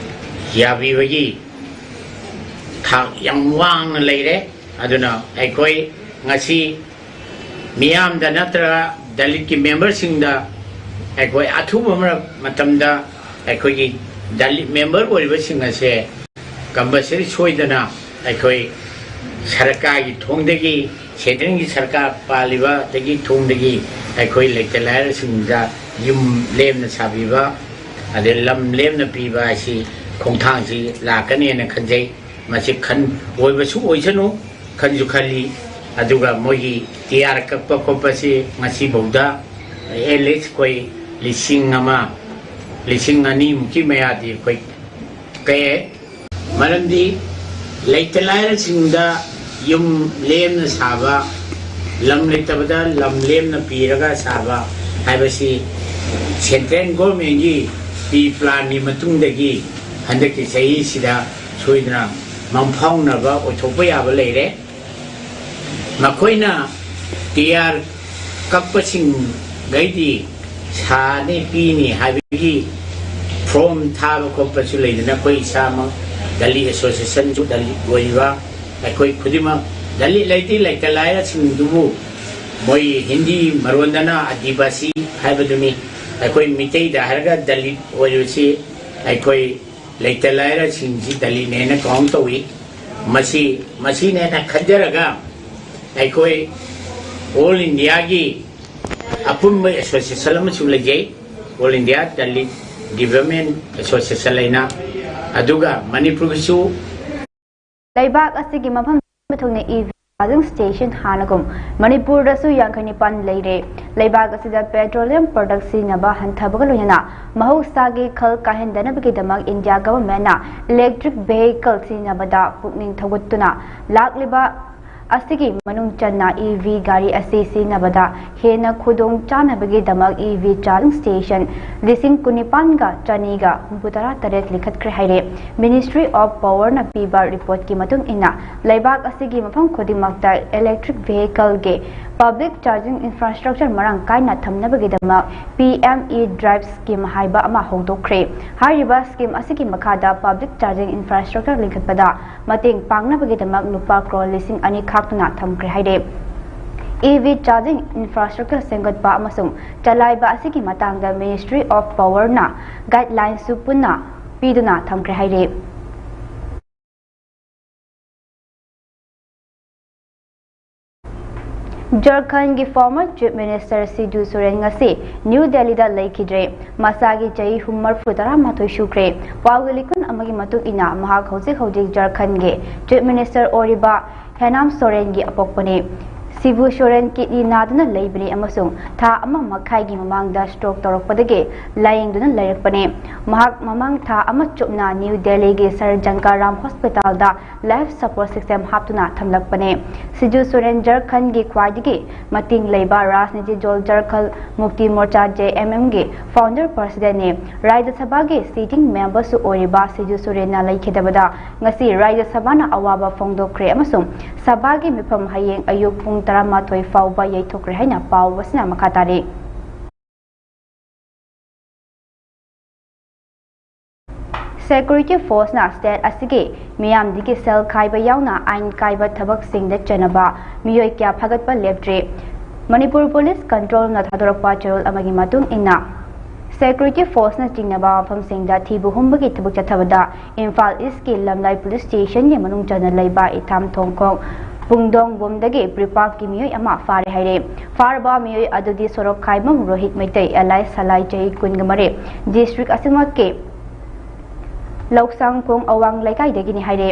ꯌꯥꯕꯤꯕꯒꯤ ꯊꯥꯛ ꯌꯥꯝ ꯋꯥꯡꯅ ꯂꯩꯔꯦ꯫ ꯑꯗꯨꯅ ꯑꯩꯈꯣꯏ ꯉꯁꯤ ꯃꯤꯌꯥꯝꯗ ꯅꯠꯇ꯭ꯔꯒ ꯗꯂꯤꯠꯀꯤ ꯃꯦꯝꯕꯔꯁꯤꯡꯗ ꯑꯩꯈꯣꯏ ꯑꯊꯨꯕ ꯃꯔꯛ-, ꯃꯇꯝꯗ ꯑꯩꯈꯣꯏꯒꯤ ꯗꯂꯤꯠ ꯃꯦꯝꯕꯔ ꯑꯣꯏꯔꯤꯕꯁꯤꯡ ꯑꯁꯦ ꯀꯝꯄꯜꯁꯔꯤ ꯁꯣꯏꯗꯅ ꯑꯩꯈꯣꯏ ꯁꯔꯀꯥꯔꯒꯤ ꯊꯣꯡꯗꯒꯤ, ꯁꯦꯟꯇ꯭ꯔꯦꯜꯒꯤ ꯁꯔꯀꯥꯔ ꯄꯥꯜꯂꯤꯕꯗꯒꯤ ꯊꯣꯡꯗꯒꯤ ꯑꯩꯈꯣꯏ ꯂꯩꯇ ꯂꯥꯏꯔꯁꯤꯡꯗ ꯌꯨꯝ ꯂꯦꯝꯅ ꯁꯥꯕꯤꯕ, ꯑꯗꯩ ꯂꯝ ꯂꯦꯝꯅ ꯄꯤꯕ ꯍꯥꯏꯁꯤ ꯈꯣꯡꯊꯥꯡꯁꯤ ꯂꯥꯛꯀꯅꯦꯅ ꯈꯟꯖꯩ꯫ ꯃꯁꯤ ꯈꯟ-, ꯑꯣꯏꯕꯁꯨ ꯑꯣꯏꯁꯅꯨ ꯈꯟꯁꯨ ꯈꯜꯂꯤ꯫ ꯑꯗꯨꯒ ꯃꯣꯏꯒꯤ ꯇꯤ ꯑꯥꯔ ꯀꯛꯄ ꯈꯣꯠꯄꯁꯤ ꯉꯁꯤꯐꯥꯎꯗ ꯑꯦꯠ ꯂꯤꯁ ꯑꯩꯈꯣꯏ ꯂꯤꯁꯤꯡ ꯑꯃ, ꯂꯤꯁꯤꯡ ꯑꯅꯤꯃꯨꯛꯀꯤ ꯃꯌꯥꯗꯤ ꯑꯩꯈꯣꯏ ꯀꯛꯑꯦ꯫ ꯃꯔꯝꯗꯤ ꯂꯩꯇ ꯂꯥꯏꯔꯁꯤꯡꯗ ꯌꯨꯝ ꯂꯦꯝꯅ ꯁꯥꯕ, ꯂꯝ ꯂꯩꯇꯕꯗ ꯂꯝ ꯂꯦꯝꯅ ꯄꯤꯔꯒ ꯁꯥꯕ ꯍꯥꯏꯕꯁꯤ ꯁꯦꯟꯇ꯭ꯔꯦꯜ ꯒꯣꯔꯃꯦꯟꯒꯤ ꯄ꯭ꯔꯤ ꯄ꯭ꯂꯥꯟꯒꯤ ꯃꯇꯨꯡꯗꯒꯤ ꯍꯟꯗꯛꯀꯤ ꯆꯍꯤꯁꯤꯗ ꯁꯣꯏꯗꯅ ꯃꯪꯐꯥꯎꯅꯕ ꯑꯣꯏꯊꯣꯛꯄ ꯌꯥꯕ ꯂꯩꯔꯦ꯫ ꯃꯈꯣꯏꯅ ꯇꯤ ꯑꯥꯔ ꯀꯛꯄꯁꯤꯡꯈꯩꯗꯤ ꯁꯥꯅꯤ ꯄꯤꯅꯤ ꯍꯥꯏꯕꯒꯤ ꯐꯣꯔꯝ ꯊꯥꯕ ꯈꯣꯠꯄꯁꯨ ꯂꯩꯗꯅ, ꯑꯩꯈꯣꯏ ꯏꯁꯥꯃꯛ ꯗꯂꯤꯠ ꯑꯦꯁꯣꯁꯤꯌꯦꯁꯟꯁꯨ ꯗꯂꯤꯠ ꯑꯣꯏꯔꯤꯕ ꯑꯩꯈꯣꯏ ꯈꯨꯗꯤꯡꯃꯛ ꯗꯂꯤꯠ ꯂꯩꯇꯤ ꯂꯩꯇ ꯂꯥꯏꯔꯁꯤꯡꯗꯨꯕꯨ ꯃꯣꯏ ꯍꯤꯟꯗꯤ ꯃꯔꯣꯟꯗꯅ ꯑꯗꯤꯕꯥꯁꯤ ꯍꯥꯏꯕꯗꯨꯅꯤ꯫ ꯑꯩꯈꯣꯏ ꯃꯤꯇꯩꯗ ꯍꯥꯏꯔꯒ ꯗꯂꯤꯠ ꯑꯣꯏꯔꯤꯕꯁꯤ ꯑꯩꯈꯣꯏ ꯂꯩꯇ ꯂꯥꯏꯔꯁꯤꯡꯁꯤ ꯗꯂꯤꯠꯅꯦꯅ ꯀꯥꯎꯟ ꯇꯧꯏ꯫ ꯃꯁꯤ ꯃꯁꯤꯅꯦꯅ ꯈꯟꯖꯔꯒ ꯑꯩꯈꯣꯏ ꯑꯣꯜ ꯏꯟꯗꯤꯌꯥꯒꯤ ꯑꯄꯨꯟꯕ ꯑꯦꯁꯣꯁꯤꯌꯦꯁꯟ ꯑꯃꯁꯨ ꯂꯩꯖꯩ, all India Dalit development association ꯍꯥꯏꯅ꯫ ꯑꯗꯨꯒ ꯃꯅꯤꯄꯨꯔꯒꯤꯁꯨ ꯂꯩꯕꯥꯛ ꯑꯁꯤꯒꯤ ꯃꯐꯝ ꯊꯨꯡꯅ ꯏ ꯚꯤ ꯆꯥꯔꯖꯤꯡ ꯁ꯭ꯇꯦꯁꯟ ꯍꯥꯟꯅꯒꯨꯝ ꯃꯅꯤꯄꯨꯔꯗꯁꯨ ꯌꯥꯡꯈꯩ ꯅꯤꯄꯥꯟ ꯂꯩꯔꯦ꯫ ꯂꯩꯕꯥꯛ ꯑꯁꯤꯗ ꯄꯦꯇ꯭ꯔꯣꯂꯤꯌꯝ ꯄ꯭ꯔꯗꯛ ꯁꯤꯖꯤꯟꯅꯕ ꯍꯟꯊꯕꯒ ꯂꯣꯏꯅꯅ ꯃꯍꯧꯁꯥꯒꯤ ꯈꯜ ꯀꯥꯏꯍꯟꯗꯅꯕꯒꯤꯗꯃꯛ ꯏꯟꯗꯤꯌꯥ ꯒꯚꯔꯟꯃꯦꯟꯠꯅ ꯏꯂꯦꯛꯇ꯭ꯔꯤꯛ ꯚꯦꯍꯤꯀꯜ ꯁꯤꯖꯤꯟꯅꯕꯗ ꯄꯨꯛꯅꯤꯡ ꯊꯧꯒꯠꯇꯨꯅ ꯂꯥꯛꯂꯤꯕ ꯑꯁꯤꯒꯤ ꯃꯅꯨꯡ ꯆꯟꯅ ꯏ ꯚꯤ ꯒꯥꯔꯤ ꯑꯁꯤ ꯁꯤꯖꯤꯟꯅꯕꯗ ꯍꯦꯟꯅ ꯈꯨꯗꯣꯡ ꯆꯥꯅꯕꯒꯤꯗꯃꯛ ꯏ ꯚꯤ ꯆꯥꯔꯖꯤꯡ ꯁ꯭ꯇꯦꯁꯟ ꯂꯤꯁꯤꯡ ꯀꯨꯟꯅꯤꯄꯥꯟꯒ ꯆꯅꯤꯒ ꯍꯨꯝꯐꯨꯇꯔꯥ ꯇꯔꯦꯠ ꯂꯤꯡꯈꯠꯈ꯭ꯔꯦ ꯍꯥꯏꯔꯦ꯫ ꯃꯤꯅꯤꯁꯇ꯭ꯔꯤ ꯑꯣꯐ ꯄꯥꯋꯔꯅ ꯄꯤꯕ ꯔꯤꯄꯣꯔꯠꯀꯤ ꯃꯇꯨꯡ ꯏꯟꯅ ꯂꯩꯕꯥꯛ ꯑꯁꯤꯒꯤ ꯃꯐꯝ ꯈꯨꯗꯤꯡꯃꯛꯇ ꯏꯂꯦꯛꯇ꯭ꯔꯤꯛ ꯚꯦꯍꯤꯀꯜꯒꯤ ꯄꯕ꯭ꯂꯤꯛ ꯆꯥꯔꯖꯤꯡ ꯏꯟꯐ꯭ꯔꯥꯁ꯭ꯇ꯭ꯔꯛꯆꯔ ꯃꯔꯥꯡ ꯀꯥꯏꯅ ꯊꯝꯅꯕꯒꯤꯗꯃꯛ P M E drive scheme ꯍꯥꯏꯕ ꯑꯃ ꯍꯧꯗꯣꯛꯈ꯭ꯔꯦ꯫ ꯍꯥꯏꯔꯤꯕ ꯁ꯭ꯀꯤꯝ ꯑꯁꯤꯒꯤ ꯃꯈꯥꯗ ꯄꯕ꯭ꯂꯤꯛ ꯆꯥꯔꯖꯤꯡ ꯏꯟꯐ꯭ꯔꯥꯁ꯭ꯇ꯭ꯔꯛꯆꯔ ꯂꯤꯡꯈꯠꯄꯗ ꯃꯇꯦꯡ ꯄꯥꯡꯅꯕꯒꯤꯗꯃꯛ ꯂꯨꯄꯥ ꯀ꯭ꯔꯣꯔ ꯂꯤꯁꯤꯡ ꯑꯅꯤ ꯈꯥꯛꯇꯨꯅ ꯊꯝꯈ꯭ꯔꯦ ꯍꯥꯏꯔꯦ꯫ ꯏ ꯚꯤ ꯆꯥꯔꯖꯤꯡ ꯏꯟꯐ꯭ꯔꯥꯁ꯭ꯇ꯭ꯔꯛꯆꯔ ꯁꯦꯝꯒꯠꯄ ꯑꯃꯁꯨꯡ ꯆꯂꯥꯏꯕ ꯑꯁꯤꯒꯤ ꯃꯇꯥꯡꯗ ꯃꯤꯅꯤꯁꯇ꯭ꯔꯤ ꯑꯣꯐ ꯄꯥꯋꯔꯅ ꯒꯥꯏꯗꯂꯥꯏꯟꯁꯨ ꯄꯨꯟꯅ ꯄꯤꯗꯨꯅ ꯊꯝꯈ꯭ꯔꯦ ꯍꯥꯏꯔꯦ꯫ ꯖꯔꯈꯟꯒꯤ ꯐꯣꯔꯃꯔ ꯆꯤꯐ ꯃꯤꯅꯤꯁꯇꯔ ꯁꯤꯗꯨ ꯁꯣꯔꯦꯟ ꯉꯁꯤ ꯅ꯭ꯌꯨ ꯗꯦꯜꯂꯤꯗ ꯂꯩꯈꯤꯗ꯭ꯔꯦ꯫ ꯃꯁꯥꯒꯤ ꯆꯍꯤ ꯍꯨꯝ ꯃꯔꯤꯐꯨ ꯇꯔꯥꯃꯥꯊꯣꯏ ꯁꯨꯈ꯭ꯔꯦ꯫ ꯄꯥꯎꯒꯤ ꯂꯤꯈꯨꯟ ꯑꯃꯒꯤ ꯃꯇꯨꯡ ꯏꯟꯅ ꯃꯍꯥꯛ ꯍꯧꯖꯤꯛ ꯍꯧꯖꯤꯛ ꯖꯔꯈꯟꯒꯤ ꯆꯤꯐ ꯃꯤꯅꯤꯁꯇꯔ ꯑꯣꯏꯔꯤꯕ ꯍꯦꯅꯥꯝ ꯁꯣꯔꯦꯟꯒꯤ ꯑꯄꯣꯛꯄꯅꯤ꯫ ꯁꯤꯕꯨ ꯁꯣꯔꯦꯟ ꯀꯤꯗꯅꯤ ꯅꯥꯗꯨꯅ ꯂꯩꯕꯅꯤ ꯑꯃꯁꯨꯡ ꯊꯥ ꯑꯃ ꯃꯈꯥꯏꯒꯤ ꯃꯃꯥꯡꯗ ꯁ꯭ꯇ꯭ꯔꯣꯛ ꯇꯧꯔꯛꯄꯗꯒꯤ ꯂꯥꯌꯦꯡꯗꯨꯅ ꯂꯩꯔꯛꯄꯅꯤ꯫ ꯃꯍꯥꯛ ꯃꯃꯥꯡ ꯊꯥ ꯑꯃ ꯆꯨꯞꯅ ꯅ꯭ꯌꯨ ꯗꯦꯜꯂꯤꯒꯤ ꯁꯔ ꯖꯪꯀꯥꯔꯥꯝ ꯍꯣꯁꯄꯤꯇꯥꯜꯗ ꯂꯥꯏꯐ ꯁꯄꯣꯔꯠ ꯁꯤꯁꯇꯦꯝ ꯍꯥꯞꯇꯨꯅ ꯊꯝꯂꯛꯄꯅꯤ꯫ ꯁꯤꯖꯨ ꯁꯣꯔꯦꯟ ꯖꯔꯈꯟꯒꯤ ꯈ꯭ꯋꯥꯏꯗꯒꯤ ꯃꯇꯤꯡ ꯂꯩꯕ ꯔꯥꯖꯅꯤꯇꯤ ꯖꯣꯜ ꯖꯔꯈꯜ ꯃꯨꯛꯇꯤ ꯃꯣꯔꯆꯥ, ꯖꯦ ꯑꯦꯝ ꯑꯦꯝꯒꯤ ꯐꯥꯎꯟꯗꯔ ꯄ꯭ꯔꯁꯤꯗꯦꯟꯠꯅꯤ꯫ ꯔꯥꯖ꯭ꯌ ꯁꯚꯥꯒꯤ ꯁꯤꯇꯤꯡ ꯃꯦꯝꯕꯔꯁꯨ ꯑꯣꯏꯔꯤꯕ ꯁꯤꯖꯨ ꯁꯣꯔꯦꯟꯅ ꯂꯩꯈꯤꯗꯕꯗ ꯉꯁꯤ ꯔꯥꯖ꯭ꯌ ꯁꯚꯥꯅ ꯑꯋꯥꯕ ꯐꯣꯡꯗꯣꯛꯈ꯭ꯔꯦ ꯑꯃꯁꯨꯡ ꯁꯚꯥꯒꯤ ꯃꯤꯐꯝ ꯍꯌꯦꯡ ꯑꯌꯨꯛ ꯄꯨꯡ ꯇꯔꯥꯃꯥꯊꯣꯏ ꯐꯥꯎꯕ ꯌꯩꯊꯣꯛꯈ꯭ꯔꯦ ꯍꯥꯏꯅ ꯄꯥꯎ ꯑꯁꯤꯅ ꯃꯈꯥ ꯇꯥꯔꯤ꯫ ꯁꯦꯀ꯭ꯌꯨꯔꯤꯇꯤ ꯐꯣꯔꯁꯅ ꯁ꯭ꯇꯦꯠ ꯑꯁꯤꯒꯤ ꯃꯤꯌꯥꯝꯗꯒꯤ ꯁꯦꯜ ꯈꯥꯏꯕ ꯌꯥꯎꯅ ꯑꯥꯏꯟ ꯀꯥꯏꯕ ꯊꯕꯛꯁꯤꯡꯗ ꯆꯦꯟꯅꯕ ꯃꯤꯑꯣꯏ ꯀꯌꯥ ꯐꯥꯒꯠꯄ ꯂꯦꯞꯇ꯭ꯔꯤ꯫ ꯃꯅꯤꯄꯨꯔ ꯄꯨꯂꯤꯁ ꯀꯟꯇ꯭ꯔꯣꯜꯅ ꯊꯥꯗꯣꯔꯛꯄ ꯆꯦꯔꯣꯜ ꯑꯃꯒꯤ ꯃꯇꯨꯡ ꯏꯟꯅ, ꯁꯦꯀ꯭ꯌꯨꯔꯤꯇꯤ ꯐꯣꯔꯁꯅ ꯆꯤꯡꯅꯕ ꯃꯐꯝꯁꯤꯡꯗ ꯊꯤꯕ ꯍꯨꯝꯕꯒꯤ ꯊꯕꯛ ꯆꯠꯊꯕꯗ ꯏꯝꯐꯥꯜ ꯏꯁꯀꯤ ꯂꯝꯂꯥꯏ ꯄꯨꯂꯤꯁ ꯁ꯭ꯇꯦꯁꯟꯒꯤ ꯃꯅꯨꯡ ꯆꯟꯅ ꯂꯩꯕ ꯏꯊꯥꯝ ꯊꯣꯡꯈꯣꯡ ꯄꯨꯡꯗꯣꯡꯕꯝꯗꯒꯤ ꯄ꯭ꯔꯤꯄꯥꯛꯀꯤ ꯃꯤꯑꯣꯏ ꯑꯃ ꯐꯥꯔꯦ ꯍꯥꯏꯔꯦ꯫ ꯐꯥꯔꯕ ꯃꯤꯑꯣꯏ ꯑꯗꯨꯗꯤ ꯁꯣꯔꯣꯛ ꯈꯥꯏꯕꯝ ꯔꯣꯍꯤꯠ ꯃꯩꯇꯩ ꯑꯦꯂꯥꯏꯁ ꯁꯂꯥꯏ, ꯆꯍꯤ ꯀꯨꯟꯒ ꯃꯔꯤ, ꯗꯤꯁꯇ꯭ꯔꯤꯛ ꯑꯁꯤꯃꯛꯀꯤ ꯂꯧꯁꯥꯡꯈꯣꯡ ꯑꯋꯥꯡ ꯂꯩꯀꯥꯏꯗꯒꯤꯅꯤ ꯍꯥꯏꯔꯦ꯫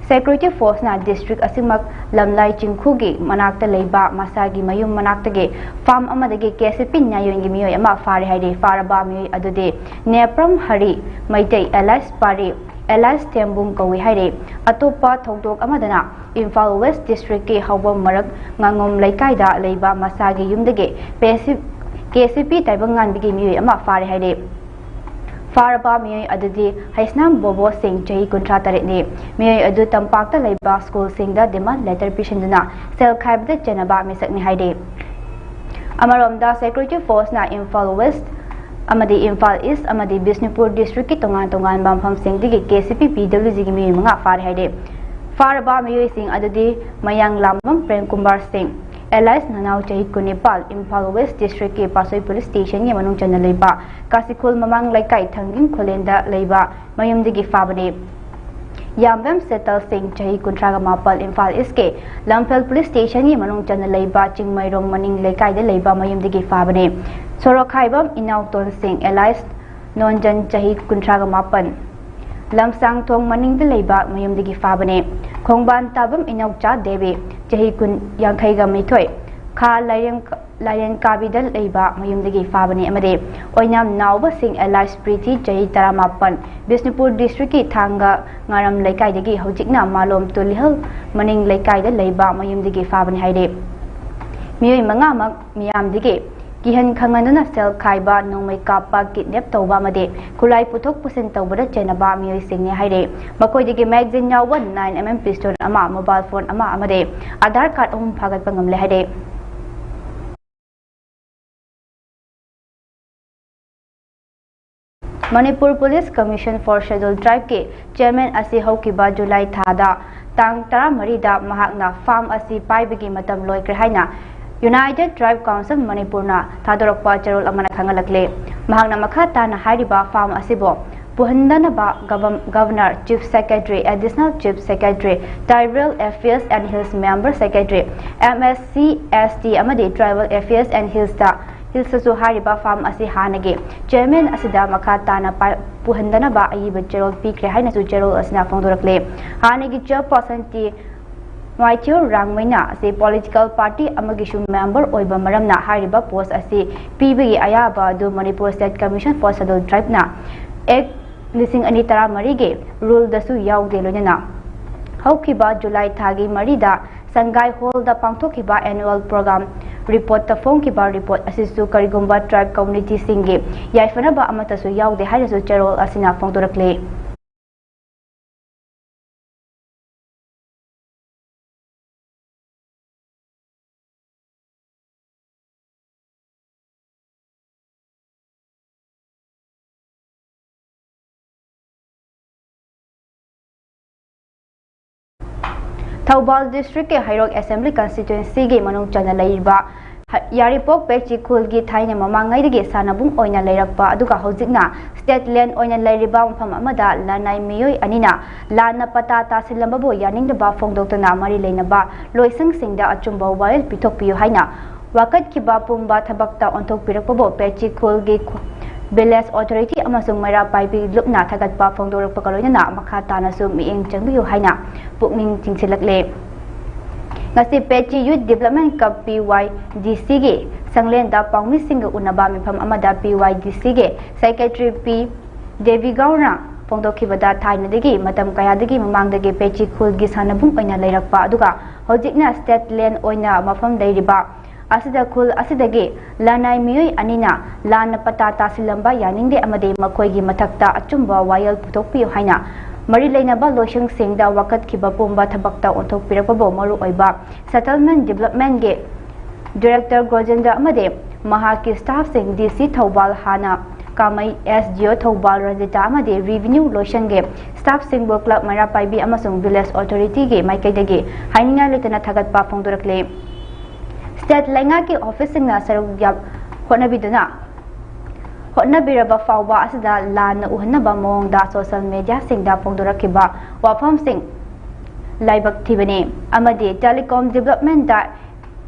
ꯁꯦꯀ꯭ꯌꯨꯔꯤꯇꯤ ꯐꯣꯔꯁꯅ ꯗꯤꯁꯇ꯭ꯔꯤꯛ ꯑꯁꯤꯃꯛ ꯂꯝꯂꯥꯏ ꯆꯤꯡꯈꯨꯒꯤ ꯃꯅꯥꯛꯇ ꯂꯩꯕ ꯃꯁꯥꯒꯤ ꯃꯌꯨꯝ ꯃꯅꯥꯛꯇꯒꯤ ꯐꯥꯝ ꯑꯃꯗꯒꯤ ꯀꯦ ꯁꯤ ꯄꯤ ꯅꯥꯌꯣꯟꯒꯤ ꯃꯤꯑꯣꯏ ꯑꯃ ꯐꯥꯔꯦ ꯍꯥꯏꯔꯦ꯫ ꯐꯥꯔꯕ ꯃꯤꯑꯣꯏ ꯑꯗꯨꯗꯤ ꯅꯦꯄ꯭ꯔꯝ ꯍꯔꯤ ꯃꯩꯇꯩ ꯑꯦꯂꯥꯏꯁ ꯄꯥꯔꯤ, ꯑꯦꯂꯥꯏꯁ ꯊꯦꯝꯕꯨꯡ ꯀꯧꯏ ꯍꯥꯏꯔꯦ꯫ ꯑꯇꯣꯞꯄ ꯊꯧꯗꯣꯛ ꯑꯃꯗꯅ ꯏꯝꯐꯥꯜ ꯋꯦꯁ ꯗꯤꯁꯇ꯭ꯔꯤꯛꯀꯤ ꯍꯧꯕꯝ ꯃꯔꯛ ꯉꯥꯉꯣꯝ ꯂꯩꯀꯥꯏꯗ ꯂꯩꯕ ꯃꯁꯥꯒꯤ ꯌꯨꯝꯗꯒꯤ ꯄꯦꯁꯤ-, ꯀꯦ ꯁꯤ ꯄꯤ ꯇꯥꯏꯕꯪꯉꯥꯟꯕꯒꯤ ꯃꯤꯑꯣꯏ ꯑꯃ ꯐꯥꯔꯦ ꯍꯥꯏꯔꯦ꯫ ꯐꯥꯔꯕ ꯃꯤꯑꯣꯏ ꯑꯗꯨꯗꯤ ꯍꯩꯁꯅꯥꯝ ꯕꯣꯕꯣ ꯁꯤꯡ, ꯆꯍꯤ ꯀꯨꯟꯊ꯭ꯔꯥ ꯇꯔꯦꯠꯅꯤ꯫ ꯃꯤꯑꯣꯏ ꯑꯗꯨ ꯇꯝꯄꯥꯛꯇ ꯂꯩꯕ ꯁ꯭ꯀꯨꯜꯁꯤꯡꯗ ꯗꯤꯃꯥꯟ ꯂꯦꯇꯔ ꯄꯤꯁꯤꯟꯗꯨꯅ ꯁꯦꯜ ꯈꯥꯏꯕꯗ ꯆꯦꯟꯅꯕ ꯃꯤꯁꯛꯅꯤ ꯍꯥꯏꯔꯤ꯫ ꯑꯃꯔꯣꯝꯗ, ꯁꯦꯀ꯭ꯌꯨꯔꯤꯇꯤ ꯐꯣꯔꯁꯅ ꯏꯝꯐꯥꯜ ꯋꯦꯁ ꯑꯃꯗꯤ ꯏꯝꯐꯥꯜ ꯏꯁ ꯑꯃꯗꯤ ꯕꯤꯁꯅꯨꯄꯨꯔ ꯗꯤꯁꯇ꯭ꯔꯤꯛꯀꯤ ꯇꯣꯉꯥꯟ ꯇꯣꯉꯥꯟꯕ ꯃꯐꯝꯁꯤꯡꯗꯒꯤ ꯀꯦ ꯁꯤ ꯄꯤ ꯄꯤ ꯗꯕ꯭ꯂꯤꯎ ꯖꯤꯒꯤ ꯃꯤꯑꯣꯏ ꯃꯉꯥ ꯐꯥꯔꯦ ꯍꯥꯏꯔꯤ꯫ ꯐꯥꯔꯕ ꯃꯤꯑꯣꯏꯁꯤꯡ ꯑꯗꯨꯗꯤ ꯃꯌꯥꯡꯂꯥꯝꯕꯝ ꯄ꯭ꯔꯦꯝꯀꯨꯃꯥꯔ ꯁꯤꯡ, ꯑꯦꯂꯥꯏꯁ ꯅꯅꯥꯎ, ꯆꯍꯤ ꯀꯨꯟꯅꯤꯄꯥꯜ, ꯏꯝꯐꯥꯜ ꯋꯦꯁ ꯗꯤꯁꯇ꯭ꯔꯤꯛꯀꯤ ꯄꯥꯠꯁꯣꯏ ꯄꯨꯂꯤꯁ ꯁ꯭ꯇꯦꯁꯟꯒꯤ ꯃꯅꯨꯡ ꯆꯟꯅ ꯂꯩꯕ ꯀꯥꯁꯤꯈꯣꯜ ꯃꯃꯥꯡ ꯂꯩꯀꯥꯏ ꯊꯥꯡꯖꯤꯡ ꯈꯨꯂꯦꯟꯗ ꯂꯩꯕ ꯃꯌꯨꯝꯗꯒꯤ ꯐꯥꯕꯅꯤ꯫ ꯌꯥꯝꯕꯦꯝ ꯁꯦꯇꯜ ꯁꯤꯡ, ꯆꯍꯤ ꯀꯨꯟꯊ꯭ꯔꯥꯒ ꯃꯥꯄꯜ, ꯏꯝꯐꯥꯜ ꯏꯁꯀꯤ ꯂꯝꯐꯦꯜ ꯄꯨꯂꯤꯁ ꯁ꯭ꯇꯦꯁꯟꯒꯤ ꯃꯅꯨꯡ ꯆꯟꯅ ꯂꯩꯕ ꯆꯤꯡꯃꯩꯔꯣꯡ ꯃꯅꯤꯡ ꯂꯩꯀꯥꯏꯗ ꯂꯩꯕ ꯃꯌꯨꯝꯗꯒꯤ ꯐꯥꯕꯅꯤ꯫ ꯁꯣꯔꯣꯛꯈꯥꯏꯕꯝ ꯏꯅꯥꯎꯇꯣꯟ ꯁꯤꯡ, ꯑꯦꯂꯥꯏꯁ ꯅꯣꯟꯖꯟ, ꯆꯍꯤ ꯀꯨꯟꯊ꯭ꯔꯥꯒ ꯃꯥꯄꯜ, ꯂꯝꯁꯥꯡꯊꯣꯡ ꯃꯅꯤꯡꯗ ꯂꯩꯕ ꯃꯌꯨꯝꯗꯒꯤ ꯐꯥꯕꯅꯤ꯫ ꯈꯣꯡꯕꯥꯟ ꯇꯥꯕꯝ ꯏꯅꯧꯆꯥ ꯗꯦꯕꯤ, ꯆꯍꯤ ꯀꯨꯟ, ꯌꯥꯡꯈꯩꯒ ꯅꯤꯊꯣꯏ, ꯈꯥ ꯂꯥꯏꯔꯦꯝ-, ꯂꯥꯏꯔꯦꯟꯀꯥꯕꯤꯗ ꯂꯩꯕ ꯃꯌꯨꯝꯗꯒꯤ ꯐꯥꯕꯅꯤ ꯑꯃꯗꯤ ꯑꯣꯏꯅꯥꯝ ꯅꯥꯎꯕ ꯁꯤꯡ alias ꯄ꯭ꯔꯤꯊꯤ, ꯆꯍꯤ ꯇꯔꯥꯃꯥꯄꯟ, ꯕꯤꯁꯅꯨꯄꯨꯔ district ꯀꯤ ꯊꯥꯡꯒ ꯉꯥꯔꯝ ꯂꯩꯀꯥꯏꯗꯒꯤ ꯍꯧꯖꯤꯛꯅ ꯃꯥꯂꯣꯝ ꯇꯨꯂꯤꯍꯜ ꯃꯅꯤꯡ ꯂꯩꯀꯥꯏꯗ ꯂꯩꯕ ꯃꯌꯨꯝꯗꯒꯤ ꯐꯥꯕꯅꯤ ꯍꯥꯏꯔꯦ꯫ ꯃꯤꯑꯣꯏ ꯃꯉꯥꯃꯛ ꯃꯤꯌꯥꯝꯗꯒꯤ ꯀꯤꯍꯟ ꯈꯪꯍꯟꯗꯨꯅ ꯁꯦꯜ ꯈꯥꯏꯕ, ꯅꯣꯡꯃꯩ ꯀꯥꯞꯄ, kidnap ꯇꯧꯕ ꯑꯃꯗꯤ ꯈꯨꯠꯂꯥꯏ ꯄꯨꯊꯣꯛ ꯄꯨꯁꯤꯟ ꯇꯧꯕꯗ ꯆꯦꯟꯅꯕ ꯃꯤꯑꯣꯏꯁꯤꯡꯅꯤ ꯍꯥꯏꯔꯦ꯫ ꯃꯈꯣꯏꯗꯒꯤ magazine ꯌꯥꯎꯕ nine M M pistol ꯑꯃ, mobile phone ꯑꯃ ꯑꯃꯗꯤ Aadhaar card ꯑꯍꯨꯝ ꯐꯥꯒꯠꯄ ꯉꯝꯂꯦ ꯍꯥꯏꯔꯦ꯫ Manipur Police Commission for Scheduled Tribe ꯀꯤ chairman ꯑꯁꯤ ꯍꯧꯈꯤꯕ ꯖꯨꯂꯥꯏ ꯊꯥꯗ ꯇꯥꯡ ꯇꯔꯥꯃꯔꯤꯗ ꯃꯍꯥꯛꯅ farm ꯑꯁꯤ ꯄꯥꯏꯕꯒꯤ ꯃꯇꯝ ꯂꯣꯏꯈ꯭ꯔꯦ ꯍꯥꯏꯅ United Tribe Council ꯃꯅꯤꯄꯨꯔꯅ ꯊꯥꯗꯣꯔꯛꯄ ꯆꯦꯔꯣꯜ ꯑꯃꯅ ꯈꯪꯍꯜꯂꯛꯂꯦ꯫ ꯃꯍꯥꯛꯅ ꯃꯈꯥ ꯇꯥꯅ ꯍꯥꯏꯔꯤꯕ farm ꯑꯁꯤꯕꯨ ꯄꯨꯍꯟꯗꯅꯕ Govern-, Governor, Chief Secretary, Additional Chief Secretary, Tribal Affairs and Hills Member Secretary, M S C, S T ꯑꯃꯗꯤ Tribal Affairs and Hills ꯇ, Hills ꯇꯁꯨ ꯍꯥꯏꯔꯤꯕ farm ꯑꯁꯤ ꯍꯥꯟꯅꯒꯤ chairman ꯑꯁꯤꯗ ꯃꯈꯥ ꯇꯥꯅ ꯄꯥꯏ-, ꯄꯨꯍꯟꯗꯅꯕ ꯑꯏꯕ ꯆꯦꯔꯣꯜ ꯄꯤꯈ꯭ꯔꯦ ꯍꯥꯏꯅꯁꯨ ꯆꯦꯔꯣꯜ ꯑꯁꯤꯅ ꯐꯣꯡꯗꯣꯔꯛꯂꯦ꯫ ꯍꯥꯟꯅꯒꯤ chairperson ꯇꯤ ꯃꯥꯏꯊꯤꯌꯨ ꯔꯥꯡꯃꯩꯅ ꯑꯁꯤ political party ꯑꯃꯒꯤꯁꯨ member ꯑꯣꯏꯕ ꯃꯔꯝꯅ ꯍꯥꯏꯔꯤꯕ post ꯑꯁꯤ ꯄꯤꯕꯒꯤ ꯑꯌꯥꯕ ꯑꯗꯨ Manipur State Commission for Scheduled Tribe ꯅ Act ꯂꯤꯁꯤꯡ ꯑꯅꯤ ꯇꯔꯥꯃꯔꯤꯒꯤ rule ꯗꯁꯨ ꯌꯥꯎꯗꯦ꯫ ꯂꯣꯏꯅꯅ ꯍꯧꯈꯤꯕ ꯖꯨꯂꯥꯏ ꯊꯥꯒꯤ ꯃꯔꯤꯗ ꯁꯪꯒꯥꯏ hall ꯗ ꯄꯥꯡꯊꯣꯛꯈꯤꯕ annual program report ꯇ ꯐꯣꯡꯈꯤꯕ report ꯑꯁꯤꯁꯨ ꯀꯔꯤꯒꯨꯝꯕ tribe community ꯁꯤꯡꯒꯤ ꯌꯥꯏꯐꯅꯕ ꯑꯃꯠꯇꯁꯨ ꯌꯥꯎꯗꯦ ꯍꯥꯏꯅꯁꯨ ꯆꯦꯔꯣꯜ ꯑꯁꯤꯅ ꯐꯣꯡꯗꯣꯔꯛꯂꯤ꯫ ꯊꯧꯕꯥꯜ district ꯀꯤ ꯍꯩꯔꯣꯛ Assembly Constituency ꯒꯤ ꯃꯅꯨꯡ ꯆꯟꯅ ꯂꯩꯔꯤꯕ ꯍ-, ꯌꯥꯔꯤꯄꯣꯛ ꯄꯦꯛꯆꯤ ꯈꯨꯜꯒꯤ ꯊꯥꯏꯅ ꯃꯃꯥꯡꯉꯩꯗꯒꯤ ꯁꯥꯟꯅꯕꯨꯡ ꯑꯣꯏꯅ ꯂꯩꯔꯛꯄ, ꯑꯗꯨꯒ ꯍꯧꯖꯤꯛꯅ state land ꯑꯣꯏꯅ ꯂꯩꯔꯤꯕ ꯃꯐꯝ ꯑꯃꯗ ꯂꯅꯥꯏ ꯃꯤꯑꯣꯏ ꯑꯅꯤꯅ ꯂꯥꯟꯅ ꯄꯇꯥ ꯇꯥꯁꯤꯜꯂꯝꯕꯕꯨ ꯌꯥꯅꯤꯡꯗꯕ ꯐꯣꯡꯗꯣꯛꯇꯨꯅ ꯃꯔꯤ ꯂꯩꯅꯕ ꯂꯣꯏꯁꯪꯁꯤꯡꯗ ꯑꯆꯨꯝꯕ ꯋꯥꯌꯦꯜ ꯄꯤꯊꯣꯛꯄꯤꯌꯨ ꯍꯥꯏꯅ ꯋꯥꯀꯠꯈꯤꯕ ꯄꯨꯝꯕ ꯊꯕꯛꯇ ꯑꯣꯟꯊꯣꯛꯄꯤꯔꯛꯄꯕꯨ ꯄꯦꯛꯆꯤ ꯈꯨꯜꯒꯤ ꯈꯨ-, village authority ꯑꯃꯁꯨꯡ ꯃꯩꯔꯥ ꯄꯥꯏꯕꯤ ꯂꯨꯞꯅ ꯊꯥꯒꯠꯄ ꯐꯣꯡꯗꯣꯔꯛꯄꯒ ꯂꯣꯏꯅꯅ ꯃꯈꯥ ꯇꯥꯅꯁꯨ ꯃꯤꯠꯌꯦꯡ ꯆꯪꯕꯤꯌꯨ ꯍꯥꯏꯅ ꯄꯨꯛꯅꯤꯡ ꯆꯤꯡꯁꯤꯜꯂꯛꯂꯦ꯫ ꯉꯁꯤ ꯄꯦꯆꯤ Youth Development Cup P Y D Cꯒꯤ ꯁꯪꯂꯦꯟꯗ ꯄꯥꯎꯃꯤꯁꯤꯡꯒ ꯎꯅꯕ ꯃꯤꯐꯝ ꯑꯃꯗ P Y D Cꯒꯤ Secretary P ꯗꯦꯕꯤꯒꯧꯔꯅ ꯐꯣꯡꯗꯣꯛꯈꯤꯕꯗ, ꯊꯥꯏꯅꯗꯒꯤ ꯃꯇꯝ ꯀꯌꯥꯗꯒꯤ ꯃꯃꯥꯡꯗꯒꯤ ꯄꯦꯆꯤ ꯈꯨꯜꯒꯤ ꯁꯥꯟꯅꯕꯨꯡ ꯑꯣꯏꯅ ꯂꯩꯔꯛꯄ ꯑꯗꯨꯒ ꯍꯧꯖꯤꯛꯅ state land ꯑꯣꯏꯅ ꯃꯐꯝ ꯂꯩꯔꯤꯕ ꯑꯁꯤꯗ ꯈꯨꯜ ꯑꯁꯤꯗꯒꯤ ꯂꯅꯥꯏ ꯃꯤꯑꯣꯏ ꯑꯅꯤꯅ ꯂꯥꯟꯅ ꯄꯇꯥ ꯇꯥꯁꯤꯜꯂꯝꯕ ꯌꯥꯅꯤꯡꯗꯦ ꯑꯃꯗꯤ ꯃꯈꯣꯏꯒꯤ ꯃꯊꯛꯇ ꯑꯆꯨꯝꯕ ꯋꯥꯌꯦꯜ ꯄꯨꯊꯣꯛꯄꯤꯌꯨ ꯍꯥꯏꯅ ꯃꯔꯤ ꯂꯩꯅꯕ ꯂꯣꯏꯁꯪꯁꯤꯡꯗ ꯋꯥꯀꯠꯈꯤꯕ ꯄꯨꯝꯕ ꯊꯕꯛꯇ ꯑꯣꯟꯊꯣꯛꯄꯤꯔꯛꯄꯕꯨ ꯃꯔꯨꯑꯣꯏꯕ Settlement Developmentꯒꯤ Director ꯒ꯭ꯔꯣꯖꯦꯟꯗ꯭ꯔ ꯑꯃꯗꯤ ꯃꯍꯥꯛꯀꯤ staffꯁꯤꯡ, D C ꯊꯧꯕꯥꯜ ꯍꯥꯟꯅ ꯀꯥꯃꯩ, S D O Thoubal Ranjita ꯑꯃꯗꯤ Revenue ꯂꯣꯏꯁꯪꯒꯤ staffꯁꯤꯡꯕꯨ club ꯃꯩꯔꯥ ꯄꯥꯏꯕꯤ ꯑꯃꯁꯨꯡ village authorityꯒꯤ ꯃꯥꯏꯀꯩꯗꯒꯤ ꯍꯥꯏꯅꯤꯡꯉꯥꯏ ꯂꯩꯇꯅ ꯊꯥꯒꯠꯄ ꯐꯣꯡꯗꯣꯔꯛꯂꯤ꯫ State ꯂꯩꯉꯥꯛꯀꯤ officeꯁꯤꯡꯅ ꯁꯔꯨꯛ ꯌꯥ-, ꯍꯣꯠꯅꯕꯤꯗꯨꯅ, ꯍꯣꯠꯅꯕꯤꯔꯕ ꯐꯥꯎꯕ ꯑꯁꯤꯗ ꯂꯥꯟꯅ ꯎꯍꯟꯅꯕ ꯃꯑꯣꯡꯗ social mediaꯁꯤꯡꯗ ꯐꯣꯡꯗꯣꯔꯛꯈꯤꯕ ꯋꯥꯐꯝꯁꯤꯡ ꯂꯥꯏꯕꯛ ꯊꯤꯕꯅꯤ ꯑꯃꯗꯤ Telecom Developmentꯇ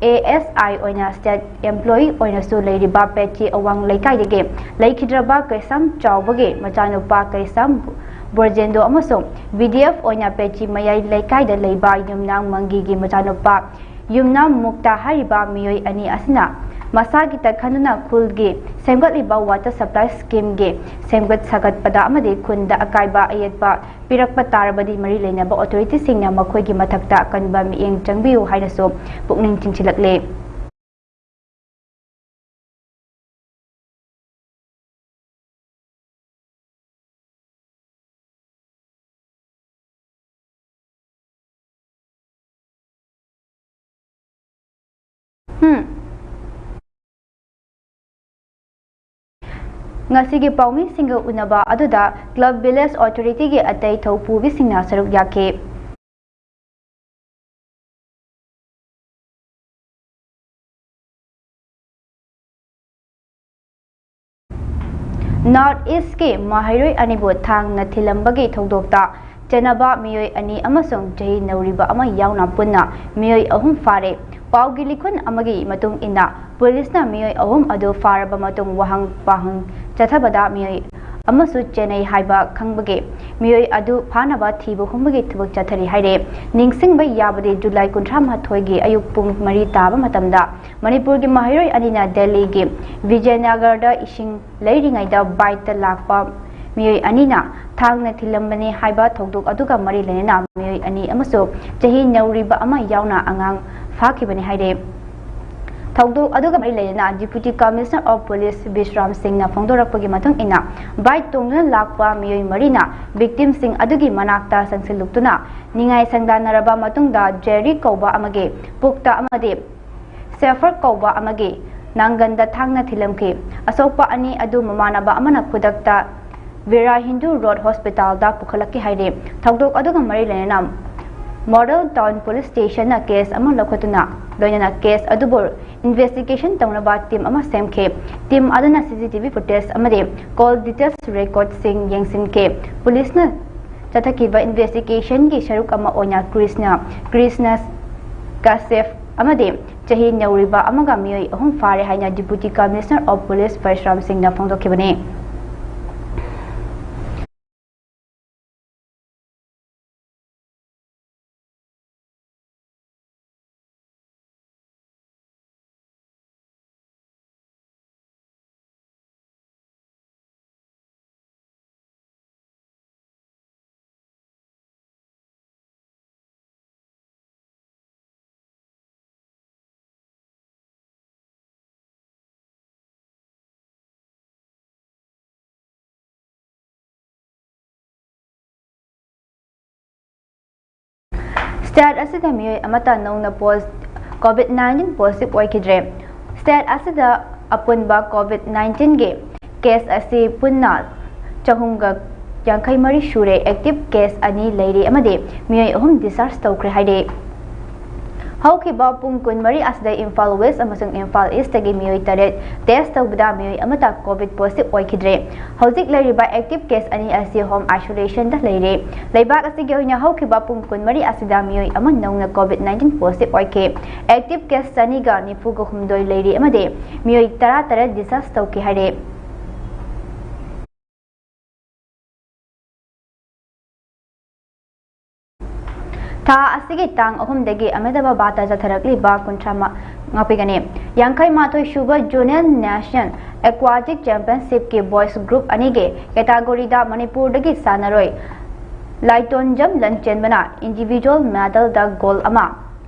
A S I ꯑꯣꯏꯅ state employee ꯑꯣꯏꯅꯁꯨ ꯂꯩꯔꯤꯕ ꯄꯦꯆꯤ ꯑꯋꯥꯡ ꯂꯩꯀꯥꯏꯗꯒꯤ ꯂꯩꯈꯤꯗ꯭ꯔꯕ ꯀꯩꯁꯥꯝ ꯆꯥꯎꯕꯒꯤ ꯃꯆꯥꯅꯨꯄꯥ ꯀꯩꯁꯥꯝ ꯕ꯭ꯔꯣꯖꯦꯟꯗꯣ ꯑꯃꯁꯨꯡ V D F ꯑꯣꯏꯅ ꯄꯦꯆꯤ ꯃꯌꯥꯏ ꯂꯩꯀꯥꯏꯗ ꯂꯩꯕ ꯌꯨꯝꯅꯥꯝ ꯃꯪꯒꯤꯒꯤ ꯃꯆꯥꯅꯨꯄꯥ ꯌꯨꯝꯅꯥꯝ ꯃꯨꯛꯇꯥ ꯍꯥꯏꯔꯤꯕ ꯃꯤꯑꯣꯏ ꯑꯅꯤ ꯑꯁꯤꯅ ꯃꯁꯥꯒꯤꯇ ꯈꯟꯗꯨꯅ ꯈꯨꯜꯒꯤ ꯁꯦꯝꯒꯠꯂꯤꯕ water supply schemeꯒꯤ ꯁꯦꯝꯒꯠ ꯁꯥꯒꯠꯄꯗ ꯑꯃꯗꯤ ꯈꯨꯟꯗ ꯑꯀꯥꯏꯕ ꯑꯌꯦꯠꯄ ꯄꯤꯔꯛꯄ ꯇꯥꯔꯕꯗꯤ ꯃꯔꯤ ꯂꯩꯅꯕ authorityꯁꯤꯡꯅ ꯃꯈꯣꯏꯒꯤ ꯃꯊꯛꯇ ꯑꯀꯟꯕ ꯃꯤꯠꯌꯦꯡ ꯆꯪꯕꯤꯌꯨ ꯍꯥꯏꯅꯁꯨ ꯄꯨꯛꯅꯤꯡ ꯆꯤꯡꯁꯤꯜꯂꯛꯂꯤ꯫ ꯍꯝ꯫ ꯉꯁꯤꯒꯤ ꯄꯥꯎꯃꯤꯁꯤꯡꯒ ꯎꯅꯕ ꯑꯗꯨꯗ club village authorityꯒꯤ ꯑꯇꯩ ꯊꯧꯄꯨꯕꯤꯁꯤꯡꯅ ꯁꯔꯨꯛ ꯌꯥꯈꯤ꯫ North Eastꯀꯤ ꯃꯍꯩꯔꯣꯏ ꯑꯅꯤꯕꯨ ꯊꯥꯡꯅ ꯊꯤꯜꯂꯝꯕꯒꯤ ꯊꯧꯗꯣꯛꯇ ꯆꯦꯟꯅꯕ ꯃꯤꯑꯣꯏ ꯑꯅꯤ ꯑꯃꯁꯨꯡ ꯆꯍꯤ ꯅꯧꯔꯤꯕ ꯑꯃ ꯌꯥꯎꯅ ꯄꯨꯟꯅ ꯃꯤꯑꯣꯏ ꯑꯍꯨꯝ ꯐꯥꯔꯦ꯫ ꯄꯥꯎꯒꯤ ꯂꯤꯈꯨꯟ ꯑꯃꯒꯤ ꯃꯇꯨꯡ ꯏꯟꯅ, ꯄꯨꯂꯤꯁꯅ ꯃꯤꯑꯣꯏ ꯑꯍꯨꯝ ꯑꯗꯨ ꯐꯥꯔꯕ ꯃꯇꯨꯡ ꯋꯥꯍꯪ ꯄꯥꯎꯍꯪ ꯆꯠꯊꯕꯗ ꯃꯤꯑꯣꯏ ꯑꯃꯁꯨ ꯆꯦꯟꯅꯩ ꯍꯥꯏꯕ ꯈꯪꯕꯒꯤ ꯃꯤꯑꯣꯏ ꯑꯗꯨ ꯐꯥꯅꯕ ꯊꯤꯕ ꯍꯨꯝꯕꯒꯤ ꯊꯕꯛ ꯆꯠꯊꯔꯤ ꯍꯥꯏꯔꯦ꯫ ꯅꯤꯡꯁꯤꯡꯕ ꯌꯥꯕꯗꯤ, ꯖꯨꯂꯥꯏ ꯀꯨꯟꯊ꯭ꯔꯥ ꯃꯥꯊꯣꯏꯒꯤ ꯑꯌꯨꯛ ꯄꯨꯡ ꯃꯔꯤ ꯇꯥꯕ ꯃꯇꯝꯗ ꯃꯅꯤꯄꯨꯔꯒꯤ ꯃꯍꯩꯔꯣꯏ ꯑꯅꯤꯅ ꯗꯦꯜꯂꯤꯒꯤ ꯕꯤꯖꯌꯅꯒꯔꯗ ꯏꯁꯤꯡ ꯂꯩꯔꯤꯉꯩꯗ ꯕꯥꯏꯛꯇ ꯂꯥꯛꯄ ꯃꯤꯑꯣꯏ ꯑꯅꯤꯅ ꯊꯥꯡꯅ ꯊꯤꯜꯂꯝꯕꯅꯤ ꯍꯥꯏꯕ ꯊꯧꯗꯣꯛ ꯑꯗꯨꯒ ꯃꯔꯤ ꯂꯩꯅꯅ ꯃꯤꯑꯣꯏ ꯑꯅꯤ ꯑꯃꯁꯨ ꯆꯍꯤ ꯅꯧꯔꯤꯕ ꯑꯃ ꯌꯥꯎꯅ ꯑꯉꯥꯡ ꯐꯥꯈꯤꯕꯅꯤ ꯍꯥꯏꯔꯦ꯫ ꯊꯧꯗꯣꯛ ꯑꯗꯨꯒ ꯃꯔꯤ ꯂꯩꯅꯅ Deputy Commissioner of Police ꯕꯤꯁ꯭ꯔꯥꯝ ꯁꯤꯡꯅ ꯐꯣꯡꯗꯣꯔꯛꯄꯒꯤ ꯃꯇꯨꯡ ꯏꯟꯅ, ꯕꯥꯏꯛ ꯇꯣꯡꯗꯨꯅ ꯂꯥꯛꯄ ꯃꯤꯑꯣꯏ ꯃꯔꯤꯅ victimꯁꯤꯡ ꯑꯗꯨꯒꯤ ꯃꯅꯥꯛꯇ ꯆꯪꯁꯤꯜꯂꯨꯛꯇꯨꯅ ꯅꯤꯡꯉꯥꯏ ꯁꯪꯗꯥꯟꯅꯔꯕ ꯃꯇꯨꯡꯗ, ꯖꯦꯔꯤ ꯀꯧꯕ ꯑꯃꯒꯤ ꯄꯨꯛꯇ ꯑꯃꯗꯤ ꯁꯦꯐꯔ ꯀꯧꯕ ꯑꯃꯒꯤ ꯅꯥꯡꯒꯟꯗ ꯊꯥꯡꯅ ꯊꯤꯜꯂꯝꯈꯤ꯫ ꯑꯁꯣꯛꯄ ꯑꯅꯤ ꯑꯗꯨ ꯃꯃꯥꯟꯅꯕ ꯑꯃꯅ ꯈꯨꯗꯛꯇ ꯕꯤꯔꯥ ꯍꯤꯟꯗꯨ ꯔꯣꯗ ꯍꯣꯁꯄꯤꯇꯥꯜꯗ ꯄꯨꯈꯠꯂꯛꯈꯤ ꯍꯥꯏꯔꯤ꯫ ꯊꯧꯗꯣꯛ ꯑꯗꯨꯒ ꯃꯔꯤ ꯂꯩꯅꯅ ꯃꯣꯗꯦꯜ ꯇꯥꯎꯟ ꯄꯨꯂꯤꯁ ꯁ꯭ꯇꯦꯁꯟꯅ ꯀꯦꯁ ꯑꯃ ꯂꯧꯈꯠꯇꯨꯅ, ꯂꯣꯏꯅꯅ ꯀꯦꯁ ꯑꯗꯨꯕꯨ ꯏꯟꯚꯦꯁꯇꯤꯒꯦꯁꯟ ꯇꯧꯅꯕ ꯇꯤꯝ ꯑꯃ ꯁꯦꯝꯈꯤ꯫ ꯇꯤꯝ ꯑꯗꯨꯅ CCTV footage ꯑꯃꯗꯤ call details recordꯁꯤꯡ ꯌꯦꯡꯁꯤꯟꯈꯤ꯫ ꯄꯨꯂꯤꯁꯅ ꯆꯠꯊꯈꯤꯕ ꯏꯟꯚꯦꯁꯇꯤꯒꯦꯁꯟꯒꯤ ꯁꯔꯨꯛ ꯑꯃ ꯑꯣꯏꯅ ꯀ꯭ꯔꯤꯁꯅ, ꯀ꯭ꯔꯤꯁꯅ ꯀꯥꯁꯦꯐ ꯑꯃꯗꯤ ꯆꯍꯤ ꯅꯧꯔꯤꯕ ꯑꯃꯒ ꯃꯤꯑꯣꯏ ꯑꯍꯨꯝ ꯐꯥꯔꯦ ꯍꯥꯏꯅ Deputy Commissioner of Police ꯕꯤꯁ꯭ꯔꯥꯝ ꯁꯤꯡꯅ ꯐꯣꯡꯗꯣꯛꯈꯤꯕꯅꯤ꯫ State ꯑꯁꯤꯗ ꯃꯤꯑꯣꯏ ꯑꯃꯠꯇ ꯅꯧꯅ ꯄꯣꯁ-, COVID nineteen positive ꯑꯣꯏꯈꯤꯗ꯭ꯔꯦ꯫ State ꯑꯁꯤꯗ ꯑꯄꯨꯟꯕ COVID nineteenꯒꯤ ꯀꯦꯁ ꯑꯁꯤ ꯄꯨꯟꯅ ꯆꯍꯨꯝꯒ ꯌꯥꯡꯈꯩ ꯃꯔꯤ ꯁꯨꯔꯦ꯫ Active ꯀꯦꯁ ꯑꯅꯤ ꯂꯩꯔꯤ ꯑꯃꯗꯤ ꯃꯤꯑꯣꯏ ꯑꯍꯨꯝ discharge ꯇꯧꯈ꯭ꯔꯦ ꯍꯥꯏꯔꯤ꯫ ꯍꯧꯈꯤꯕ ꯄꯨꯡ ꯀꯨꯟꯃꯔꯤ ꯑꯁꯤꯗ ꯏꯝꯐꯥꯜ West ꯑꯃꯁꯨꯡ ꯏꯝꯐꯥꯜ Eastꯇꯒꯤ ꯃꯤꯑꯣꯏ ꯇꯔꯦꯠ test ꯇꯧꯕꯗ ꯃꯤꯑꯣꯏ ꯑꯃꯠꯇ COVID positive ꯑꯣꯏꯈꯤꯗ꯭ꯔꯦ꯫ ꯍꯧꯖꯤꯛ ꯂꯩꯔꯤꯕ active case ꯑꯅꯤ ꯑꯁꯤ home isolationꯗ ꯂꯩꯔꯦ꯫ ꯂꯩꯕꯥꯛ ꯑꯁꯤꯒꯤ ꯑꯣꯏꯅ ꯍꯧꯈꯤꯕ ꯄꯨꯡ ꯀꯨꯟꯃꯔꯤ ꯑꯁꯤꯗ ꯃꯤꯑꯣꯏ ꯑꯃ ꯅꯧꯅ COVID nineteen positive ꯑꯣꯏꯈꯤ꯫ Active case ꯆꯅꯤꯒ ꯅꯤꯐꯨꯒ ꯍꯨꯝꯗꯣꯏ ꯂꯩꯔꯤ ꯑꯃꯗꯤ ꯃꯤꯑꯣꯏ ꯇꯔꯥꯇꯔꯦꯠ discharge ꯇꯧꯈꯤ ꯍꯥꯏꯔꯦ꯫ ꯊꯥ ꯑꯁꯤꯒꯤ ꯇꯥꯡ ꯑꯍꯨꯝꯗꯒꯤ ꯑꯍꯃꯗꯥꯕꯥꯗꯇ ꯆꯠꯊꯔꯛꯂꯤꯕ ꯀꯨꯟꯊ꯭ꯔꯥ ꯉꯥꯛꯄꯤꯒꯅꯤ꯫ ꯌꯥꯡꯈꯩ ꯃꯥꯊꯣꯏ ꯁꯨꯕ Zonal National Aquatic Championshipꯀꯤ Boys Group ꯑꯅꯤꯒꯤ categoryꯗ ꯃꯅꯤꯄꯨꯔꯗꯒꯤ ꯁꯥꯟꯅꯔꯣꯏ ꯂꯥꯏꯇꯣꯟꯖꯝ ꯂꯟꯆꯦꯟꯕꯅ individual medalꯗ gold ꯑꯃ,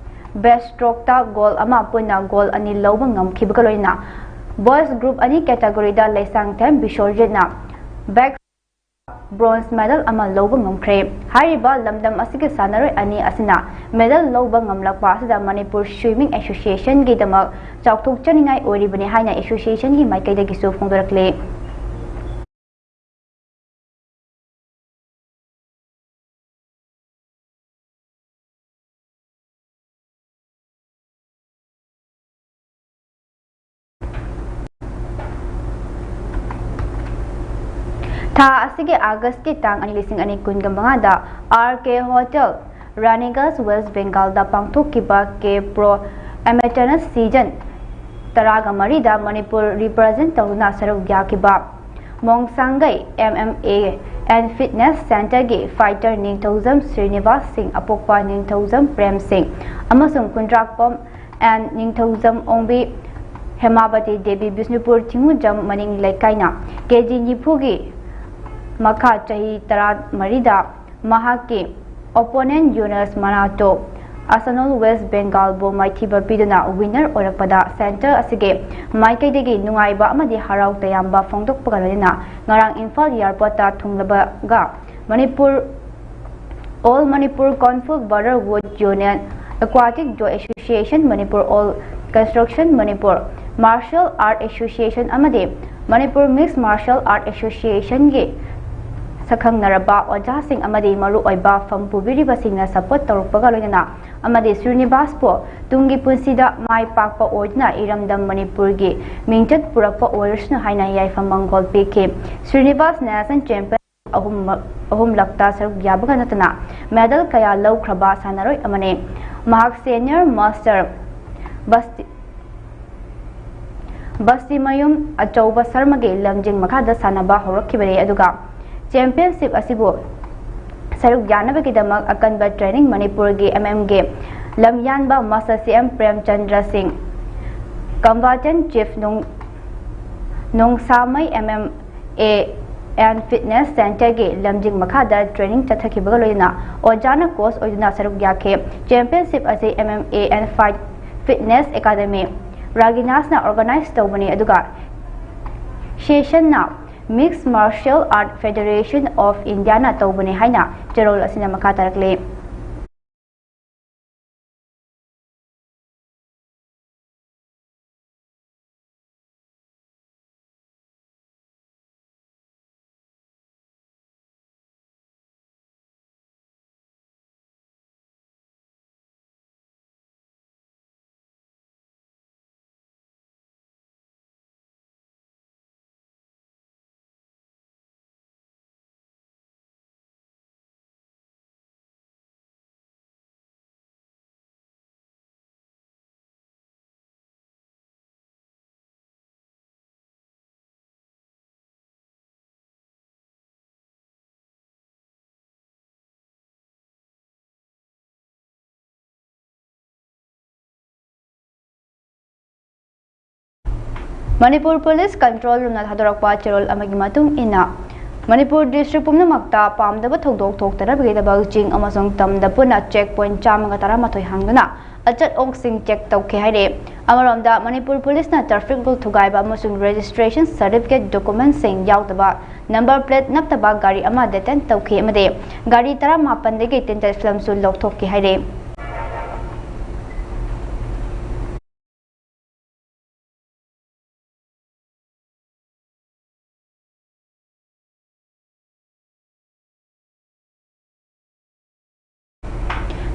breaststrokeꯇ gold ꯑꯃ, ꯄꯨꯟꯅ gold ꯑꯅꯤ ꯂꯧꯕ ꯉꯝꯈꯤꯕꯒ ꯂꯣꯏꯅꯅ Boys Group ꯑꯅꯤ categoryꯗ ꯂꯩꯁꯥꯡꯊꯦꯝ ꯕꯤꯁ꯭ꯋꯖꯤꯠꯅ best bronze medal ꯑꯃ ꯂꯧꯕ ꯉꯝꯈ꯭ꯔꯦ꯫ ꯍꯥꯏꯔꯤꯕ ꯂꯝꯗꯝ ꯑꯁꯤꯒꯤ ꯁꯥꯟꯅꯔꯣꯏ ꯑꯅꯤ ꯑꯁꯤꯅ medal ꯂꯧꯕ ꯉꯝꯂꯛꯄ ꯑꯁꯤꯗ ꯃꯅꯤꯄꯨꯔ Swimming Associationꯒꯤꯗꯃꯛ ꯆꯥꯎꯊꯣꯛꯆꯅꯤꯡꯉꯥꯏ ꯑꯣꯏꯔꯤꯕꯅꯤ ꯍꯥꯏꯅ associationꯒꯤ ꯃꯥꯏꯀꯩꯗꯒꯤꯁꯨ ꯐꯣꯡꯗꯣꯔꯛꯂꯤ꯫ ꯊꯥ ꯑꯁꯤꯒꯤ Augustꯀꯤ ꯇꯥꯡ ꯑꯅꯤ, ꯂꯤꯁꯤꯡ ꯑꯅꯤ ꯀꯨꯟꯒ ꯃꯉꯥꯗ R K Hotel ꯔꯥꯅꯤꯒꯟꯖ, West Bengalꯗ ꯄꯥꯡꯊꯣꯛꯈꯤꯕ CAF Pro Amateurꯅ season ꯇꯔꯥꯒ ꯃꯔꯤꯗ ꯃꯅꯤꯄꯨꯔ represent ꯇꯧꯗꯨꯅ ꯁꯔꯨꯛ ꯌꯥꯈꯤꯕ ꯃꯣꯡꯁꯥꯡꯒꯩ M M A and Fitness Centreꯒꯤ fighter ꯅꯤꯡꯊꯧꯖꯝ ꯁ꯭ꯔꯤꯅꯤꯕꯥꯁ ꯁꯤꯡ, ꯑꯄꯣꯛꯄ ꯅꯤꯡꯊꯧꯖꯝ ꯄ꯭ꯔꯦꯝ ꯁꯤꯡ ꯑꯃꯁꯨꯡ ꯈꯨꯟꯗ꯭ꯔꯥꯛꯄꯝ and ꯅꯤꯡꯊꯧꯖꯝ ꯑꯣꯡꯕꯤ ꯍꯦꯃꯥꯕꯇꯤ ꯗꯦꯕꯤ ꯕꯤꯁꯅꯨꯄꯨꯔ ꯊꯤꯡꯉꯨꯖꯝ ꯃꯅꯤꯡ ꯂꯩꯀꯥꯏꯅ ꯀꯦ ꯖꯤ ꯅꯤꯐꯨꯒꯤ ꯃꯈꯥ ꯆꯍꯤ ꯇꯔꯥꯃꯔꯤꯗ ꯃꯍꯥꯛꯀꯤ opponent ꯌꯨꯅꯁ ꯃꯅꯥꯇꯣ ꯑꯁꯅꯣꯜ West Bengalꯕꯨ ꯃꯥꯏꯊꯤꯕ ꯄꯤꯗꯨꯅ winner ꯑꯣꯏꯔꯛꯄꯗ centre ꯑꯁꯤꯒꯤ ꯃꯥꯏꯀꯩꯗꯒꯤ ꯅꯨꯡꯉꯥꯏꯕ ꯑꯃꯗꯤ ꯍꯔꯥꯎ ꯇꯌꯥꯝꯕ ꯐꯣꯡꯗꯣꯛꯄꯒ ꯂꯣꯏꯅꯅ ꯉꯔꯥꯡ Imphal airportꯇ ꯊꯨꯡꯂꯕꯒ Manipur All Manipur Kung Fu Brotherhood Union, Aquatic Joy Association Manipur, All Construction Manipur, Martial Art Association ꯑꯃꯗꯤ Manipur Mixed Martial Art Associationꯒꯤ ꯁꯛꯈꯪꯅꯔꯕ ꯑꯣꯖꯥꯁꯤꯡ ꯑꯃꯗꯤ ꯃꯔꯨꯑꯣꯏꯕ ꯐꯝ ꯄꯨꯕꯤꯔꯤꯕꯁꯤꯡꯅ support ꯇꯧꯔꯛꯄꯒ ꯂꯣꯏꯅꯅ ꯑꯃꯗꯤ ꯁ꯭ꯔꯤꯅꯤꯕꯥꯁꯄꯨ ꯇꯨꯡꯒꯤ ꯄꯨꯟꯁꯤꯗ ꯃꯥꯏ ꯄꯥꯛꯄ ꯑꯣꯏꯗꯨꯅ ꯏꯔꯝꯗꯝ ꯃꯅꯤꯄꯨꯔꯒꯤ ꯃꯤꯡꯆꯠ ꯄꯨꯔꯛꯄ ꯑꯣꯏꯔꯁꯅꯨ ꯍꯥꯏꯅ ꯌꯥꯏꯐ ꯃꯪꯒꯣꯜ ꯄꯤꯈꯤ꯫ ꯁ꯭ꯔꯤꯅꯤꯕꯥꯁ national champion ꯑꯍꯨꯝ, ꯑꯍꯨꯝꯂꯛꯇ ꯁꯔꯨꯛ ꯌꯥꯕꯒ ꯅꯠꯇꯅ medal ꯀꯌꯥ ꯂꯧꯈ꯭ꯔꯕ ꯁꯥꯟꯅꯔꯣꯏ ꯑꯃꯅꯤ꯫ ꯃꯍꯥꯛ senior master ꯕꯁꯇꯤ-, ꯕꯁꯇꯤꯃꯌꯨꯝ ꯑꯆꯧꯕ ꯁꯔꯃꯒꯤ ꯂꯝꯖꯤꯡ ꯃꯈꯥꯗ ꯁꯥꯟꯅꯕ ꯍꯧꯔꯛꯈꯤꯕꯅꯤ, ꯑꯗꯨꯒ championship ꯑꯁꯤꯕꯨ ꯁꯔꯨꯛ ꯌꯥꯅꯕꯒꯤꯗꯃꯛ ꯑꯀꯟꯕ training ꯃꯅꯤꯄꯨꯔꯒꯤ MMꯒꯤ ꯂꯝꯌꯥꯟꯕ Master CM ꯄ꯭ꯔꯦꯝꯆꯟꯗ꯭ꯔ ꯁꯤꯡ, Combatant Chief ꯅꯣꯡ-, ꯅꯣꯡꯁꯥꯃꯩ MMA and Fitness Centreꯒꯤ ꯂꯝꯖꯤꯡ ꯃꯈꯥꯗ training ꯆꯠꯊꯈꯤꯕꯒ ꯂꯣꯏꯅꯅ ꯑꯣꯖꯥꯅ coach ꯑꯣꯏꯗꯨꯅ ꯁꯔꯨꯛ ꯌꯥꯈꯤ꯫ Championship ꯑꯁꯤ MMA and Fight Fitness Academy, ꯔꯥꯒꯤꯅꯥꯁꯅ organize ꯇꯧꯕꯅꯤ, ꯑꯗꯨꯒ ꯁꯦꯁꯟꯅ Mixed Martial Art Federation of Indiaꯅ ꯇꯧꯕꯅꯤ ꯍꯥꯏꯅ ꯆꯦꯔꯣꯜ ꯑꯁꯤꯅ ꯃꯈꯥ ꯇꯥꯔꯛꯂꯤ꯫ ꯃꯅꯤꯄꯨꯔ ꯄꯨꯂꯤꯁ ꯀꯟꯇ꯭ꯔꯣꯜ ꯔꯨꯝꯅ ꯊꯥꯗꯣꯔꯛꯄ ꯆꯦꯔꯣꯜ ꯑꯃꯒꯤ ꯃꯇꯨꯡ ꯏꯟꯅ, ꯃꯅꯤꯄꯨꯔ ꯗꯤꯁꯇ꯭ꯔꯤꯛ ꯄꯨꯝꯅꯃꯛꯇ ꯄꯥꯝꯗꯕ ꯊꯧꯗꯣꯛ ꯊꯣꯛꯇꯅꯕꯒꯤꯗꯃꯛ ꯆꯤꯡ ꯑꯃꯁꯨꯡ ꯇꯝꯗ ꯄꯨꯟꯅ check point ꯆꯥꯝꯃꯒ ꯇꯔꯥꯃꯥꯊꯣꯏ ꯍꯥꯡꯗꯨꯅ ꯑꯆꯠ ꯑꯣꯛꯁꯤꯡ check ꯇꯧꯈꯤ ꯍꯥꯏꯔꯦ꯫ ꯑꯃꯔꯣꯝꯗ, ꯃꯅꯤꯄꯨꯔ ꯄꯨꯂꯤꯁꯅ traffic rule ꯊꯨꯒꯥꯏꯕ ꯑꯃꯁꯨꯡ registration certificate documentꯁꯤꯡ ꯌꯥꯎꯗꯕ, number plate ꯅꯞꯇꯕ ꯒꯥꯔꯤ ꯑꯃ detain ꯇꯧꯈꯤ ꯑꯃꯗꯤ ꯒꯥꯔꯤ ꯇꯔꯥꯃꯥꯄꯟꯗꯒꯤ tinted filmꯁꯨ ꯂꯧꯊꯣꯛꯈꯤ ꯍꯥꯏꯔꯦ꯫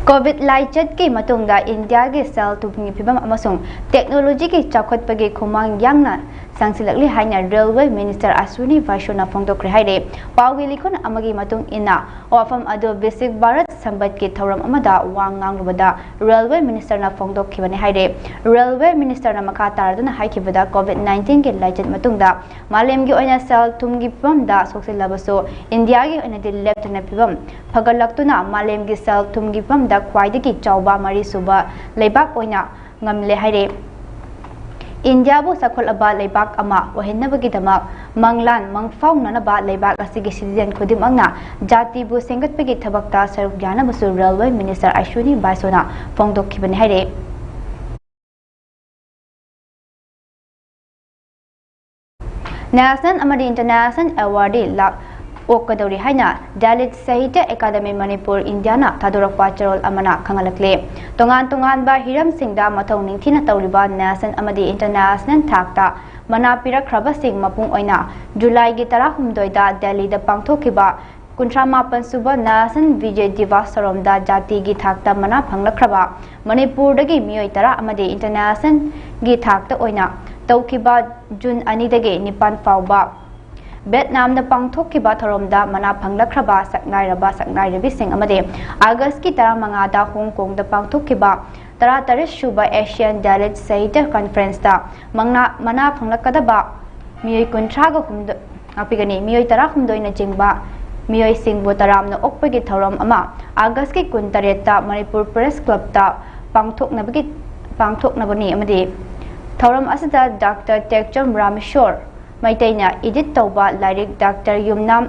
COVID ꯂꯥꯏꯆꯠꯀꯤ ꯃꯇꯨꯡꯗ ꯏꯟꯗꯤꯌꯥꯒꯤ ꯁꯦꯜ ꯊꯨꯝꯒꯤ ꯐꯤꯕꯝ ꯑꯃꯁꯨꯡ technologyꯒꯤ ꯆꯥꯎꯈꯠꯄꯒꯤ ꯈꯨꯃꯥꯡ ꯌꯥꯡꯅ ꯁꯥꯡꯁꯤꯜꯂꯛꯂꯤ ꯍꯥꯏꯅ Railway Minister Ashwini Vaishnaw ꯐꯣꯡꯗꯣꯛꯈ꯭ꯔꯦ ꯍꯥꯏꯔꯦ꯫ ꯄꯥꯎꯒꯤ ꯂꯤꯈꯨꯟ ꯑꯃꯒꯤ ꯃꯇꯨꯡ ꯏꯟꯅ, ꯋꯥꯐꯝ ꯑꯗꯨ Viksit Bharat Samvat ꯀꯤ ꯊꯧꯔꯝ ꯑꯃꯗ ꯋꯥ ꯉꯥꯡꯂꯨꯕꯗ Railway Minister ꯅ ꯐꯣꯡꯗꯣꯛꯈꯤꯕꯅꯤ ꯍꯥꯏꯔꯦ꯫ Railway Minister ꯅ ꯃꯈꯥ ꯇꯥꯔꯗꯨꯅ ꯍꯥꯏꯈꯤꯕꯗ, COVID nineteen ꯒꯤ ꯂꯥꯏꯆꯠ ꯃꯇꯨꯡꯗ ꯃꯥꯂꯦꯝꯒꯤ ꯑꯣꯏꯅ ꯁꯦꯜ ꯊꯨꯝꯒꯤ ꯐꯤꯕꯝꯗ ꯁꯣꯛꯆꯤꯜꯂꯕꯁꯨ, ꯏꯟꯗꯤꯌꯥꯒꯤ ꯑꯣꯏꯅꯗꯤ ꯂꯦꯞꯇꯅ ꯐꯤꯕꯝ ꯐꯒꯠꯂꯛꯇꯨꯅ ꯃꯥꯂꯦꯝꯒꯤ ꯁꯦꯜ ꯊꯨꯝꯒꯤ ꯐꯤꯕꯝꯗ ꯈ꯭ꯋꯥꯏꯗꯒꯤ ꯆꯥꯎꯕ ꯃꯔꯤꯁꯨꯕ ꯂꯩꯕꯥꯛ ꯑꯣꯏꯅ ꯉꯝꯂꯦ ꯍꯥꯏꯔꯦ꯫ ꯏꯟꯗꯤꯌꯥꯕꯨ ꯆꯥꯎꯈꯠꯂꯕ ꯂꯩꯕꯥꯛ ꯑꯃ ꯑꯣꯏꯍꯟꯅꯕꯒꯤꯗꯃꯛ ꯃꯪꯂꯥꯟ ꯃꯪꯐꯥꯎꯅꯅꯕ ꯂꯩꯕꯥꯛ ꯑꯁꯤꯒꯤ citizen ꯈꯨꯗꯤꯡꯃꯛꯅ ꯖꯥꯇꯤꯕꯨ ꯁꯦꯝꯒꯠꯄꯒꯤ ꯊꯕꯛꯇ ꯁꯔꯨꯛ ꯌꯥꯅꯕꯁꯨ Railway Minister Ashwini Vaishnaw ꯅ ꯐꯣꯡꯗꯣꯛꯈꯤꯕꯅꯤ ꯍꯥꯏꯔꯦ꯫ National ꯑꯃꯗꯤ International Award ꯂꯥꯛ ꯑꯣꯛꯀꯗꯧꯔꯤ ꯍꯥꯏꯅ Dalit Sahitya Academy Manipur India ꯅ ꯊꯥꯗꯣꯔꯛꯄ ꯆꯦꯔꯣꯜ ꯑꯃꯅ ꯈꯪꯍꯜꯂꯛꯂꯦ꯫ ꯇꯣꯉꯥꯟ ꯇꯣꯉꯥꯟꯕ ꯍꯤꯔꯝꯁꯤꯡꯗ ꯃꯊꯧ ꯅꯤꯡꯊꯤꯅ ꯇꯧꯔꯤꯕ national ꯑꯃꯗꯤ international ꯊꯥꯛꯇ ꯃꯅꯥ ꯄꯤꯔꯛꯈ꯭ꯔꯕꯁꯤꯡ ꯃꯄꯨꯡ ꯑꯣꯏꯅ ꯖꯨꯂꯥꯏꯒꯤ ꯇꯔꯥꯍꯨꯝꯗꯣꯏꯗ ꯗꯦꯜꯂꯤꯗ ꯄꯥꯡꯊꯣꯛꯈꯤꯕ ꯀꯨꯟꯊ꯭ꯔꯥ ꯃꯥꯄꯟ ꯁꯨꯕ National Vijay Diwas ꯊꯧꯔꯝꯗ ꯖꯥꯇꯤꯒꯤ ꯊꯥꯛꯇ ꯃꯅꯥ ꯐꯪꯂꯛꯈ꯭ꯔꯕ ꯃꯅꯤꯄꯨꯔꯗꯒꯤ ꯃꯤꯑꯣꯏ ꯇꯔꯥ ꯑꯃꯗꯤ international ꯒꯤ ꯊꯥꯛꯇ ꯑꯣꯏꯅ ꯇꯧꯈꯤꯕ ꯖꯨꯟ ꯑꯅꯤꯗꯒꯤ ꯅꯤꯄꯥꯟ ꯐꯥꯎꯕ ꯚꯦꯠꯅꯥꯝꯗ ꯄꯥꯡꯊꯣꯛꯈꯤꯕ ꯊꯧꯔꯝꯗ ꯃꯅꯥ ꯐꯪꯂꯛꯈ꯭ꯔꯕ ꯁꯛꯅꯥꯏꯔꯕ ꯁꯛꯅꯥꯏꯔꯕꯤꯁꯤꯡ ꯑꯃꯗꯤ ꯑꯥꯒꯁꯀꯤ ꯇꯔꯥꯃꯉꯥꯗ ꯍꯣꯡ ꯀꯣꯡꯗ ꯄꯥꯡꯊꯣꯛꯈꯤꯕ ꯇꯔꯥꯇꯔꯦꯠ ꯁꯨꯕ Asian Dalit Sahitya Conference ꯇ ꯃꯪꯅꯥ-, ꯃꯅꯥ ꯐꯪꯂꯛꯀꯗꯕ ꯃꯤꯑꯣꯏ ꯀꯨꯟꯊ꯭ꯔꯥꯒ ꯍꯨꯝꯗꯣꯏ, ꯉꯥꯛꯄꯤꯒꯅꯤ, ꯃꯤꯑꯣꯏ ꯇꯔꯥꯍꯨꯝꯗꯣꯏꯅꯆꯤꯡꯕ ꯃꯤꯑꯣꯏꯁꯤꯡꯕꯨ ꯇꯔꯥꯝꯅ ꯑꯣꯛꯄꯒꯤ ꯊꯧꯔꯝ ꯑꯃ ꯑꯥꯒꯁꯀꯤ ꯀꯨꯟꯇꯔꯦꯠꯇ ꯃꯅꯤꯄꯨꯔ Press Club ꯇ ꯄꯥꯡꯊꯣꯛꯅꯕꯒꯤ, ꯄꯥꯡꯊꯣꯛꯅꯕꯅꯤ ꯑꯃꯗꯤ ꯊꯧꯔꯝ ꯑꯁꯤꯗ Doctor ꯇꯦꯛꯆꯝ ꯔꯥꯃꯦꯁꯣꯔ ꯃꯩꯇꯩꯅ edit ꯇꯧꯕ ꯂꯥꯏꯔꯤꯛ Doctor ꯌꯨꯝꯅꯥꯝ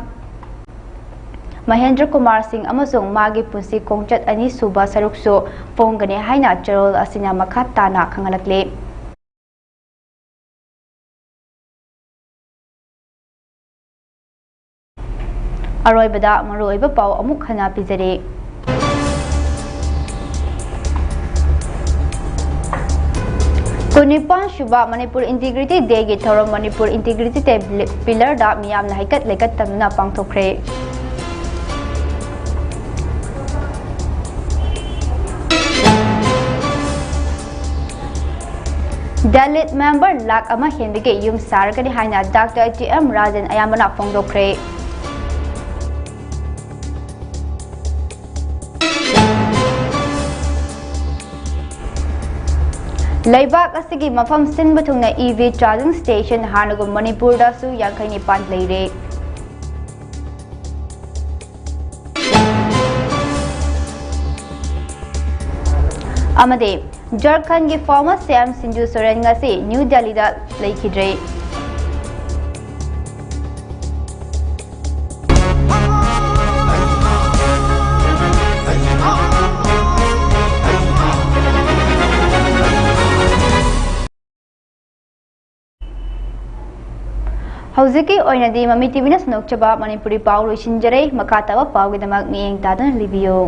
ꯃꯍꯦꯟꯗ꯭ꯔ ꯀꯨꯃꯥꯔ ꯁꯤꯡ ꯑꯃꯁꯨꯡ ꯃꯥꯒꯤ ꯄꯨꯟꯁꯤ ꯈꯣꯡꯆꯠ ꯑꯅꯤꯁꯨꯕ ꯁꯔꯨꯛꯁꯨ ꯐꯣꯡꯒꯅꯤ ꯍꯥꯏꯅ ꯆꯦꯔꯣꯜ ꯑꯁꯤꯅ ꯃꯈꯥ ꯇꯥꯅ ꯈꯪꯍꯜꯂꯛꯂꯤ꯫ ꯑꯔꯣꯏꯕꯗ ꯃꯔꯨꯑꯣꯏꯕ ꯄꯥꯎ ꯑꯃꯨꯛ ꯍꯟꯅ ꯄꯤꯖꯔꯤ꯫ ꯀꯨꯟꯅꯤꯄꯥꯟ ꯁꯨꯕ ꯃꯅꯤꯄꯨꯔ Integrity Day ꯒꯤ ꯊꯧꯔꯝ ꯃꯅꯤꯄꯨꯔ Integrity Day Pillar ꯗ ꯃꯤꯌꯥꯝꯅ ꯍꯩꯀꯠ ꯂꯩꯀꯠ ꯇꯝꯗꯨꯅ ꯄꯥꯡꯊꯣꯛꯈ꯭ꯔꯦ꯫ ꯗꯂꯤꯠ ꯃꯦꯝꯕꯔ ꯂꯥꯈ ꯑꯃ ꯍꯦꯟꯕꯒꯤ ꯌꯨꯝ ꯁꯥꯔꯒꯅꯤ ꯍꯥꯏꯅ ꯗꯥꯛꯇꯔ ꯇꯤ ꯑꯦꯝ ꯔꯥꯖꯟ ꯑꯌꯥꯝꯕꯅ ꯐꯣꯡꯗꯣꯛꯈ꯭ꯔꯦ꯫ ꯂꯩꯕꯥꯛ ꯑꯁꯤꯒꯤ ꯃꯐꯝ ꯁꯤꯟꯕ ꯊꯨꯡꯅ ꯏ ꯚꯤ ꯆꯥꯔꯖꯤꯡ ꯁ꯭ꯇꯦꯁꯟ ꯍꯥꯟꯅꯒꯨꯝ ꯃꯅꯤꯄꯨꯔꯗꯁꯨ ꯌꯥꯡꯈꯩ ꯅꯤꯄꯥꯟ ꯂꯩꯔꯦ꯫ ꯑꯃꯗꯤ ꯖꯔꯈꯟꯒꯤ former ꯁꯤ ꯑꯦꯝ ꯁꯤꯟꯖꯨ ꯁꯣꯔꯦꯟ ꯉꯁꯤ ꯅ꯭ꯌꯨ ꯗꯦꯜꯂꯤꯗ ꯂꯩꯈꯤꯗ꯭ꯔꯦ꯫ ꯍꯧꯖꯤꯛꯀꯤ ꯑꯣꯏꯅꯗꯤ ꯃꯃꯤ ꯇꯤꯚꯤꯅ ꯁꯟꯗꯣꯛꯆꯕ ꯃꯅꯤꯄꯨꯔꯤ ꯄꯥꯎ ꯂꯣꯏꯁꯤꯟꯖꯔꯦ꯫ ꯃꯈꯥ ꯇꯥꯕ ꯄꯥꯎꯒꯤꯗꯃꯛ ꯃꯤꯠꯌꯦꯡ ꯇꯥꯗꯨꯅ ꯂꯩꯕꯤꯌꯨ꯫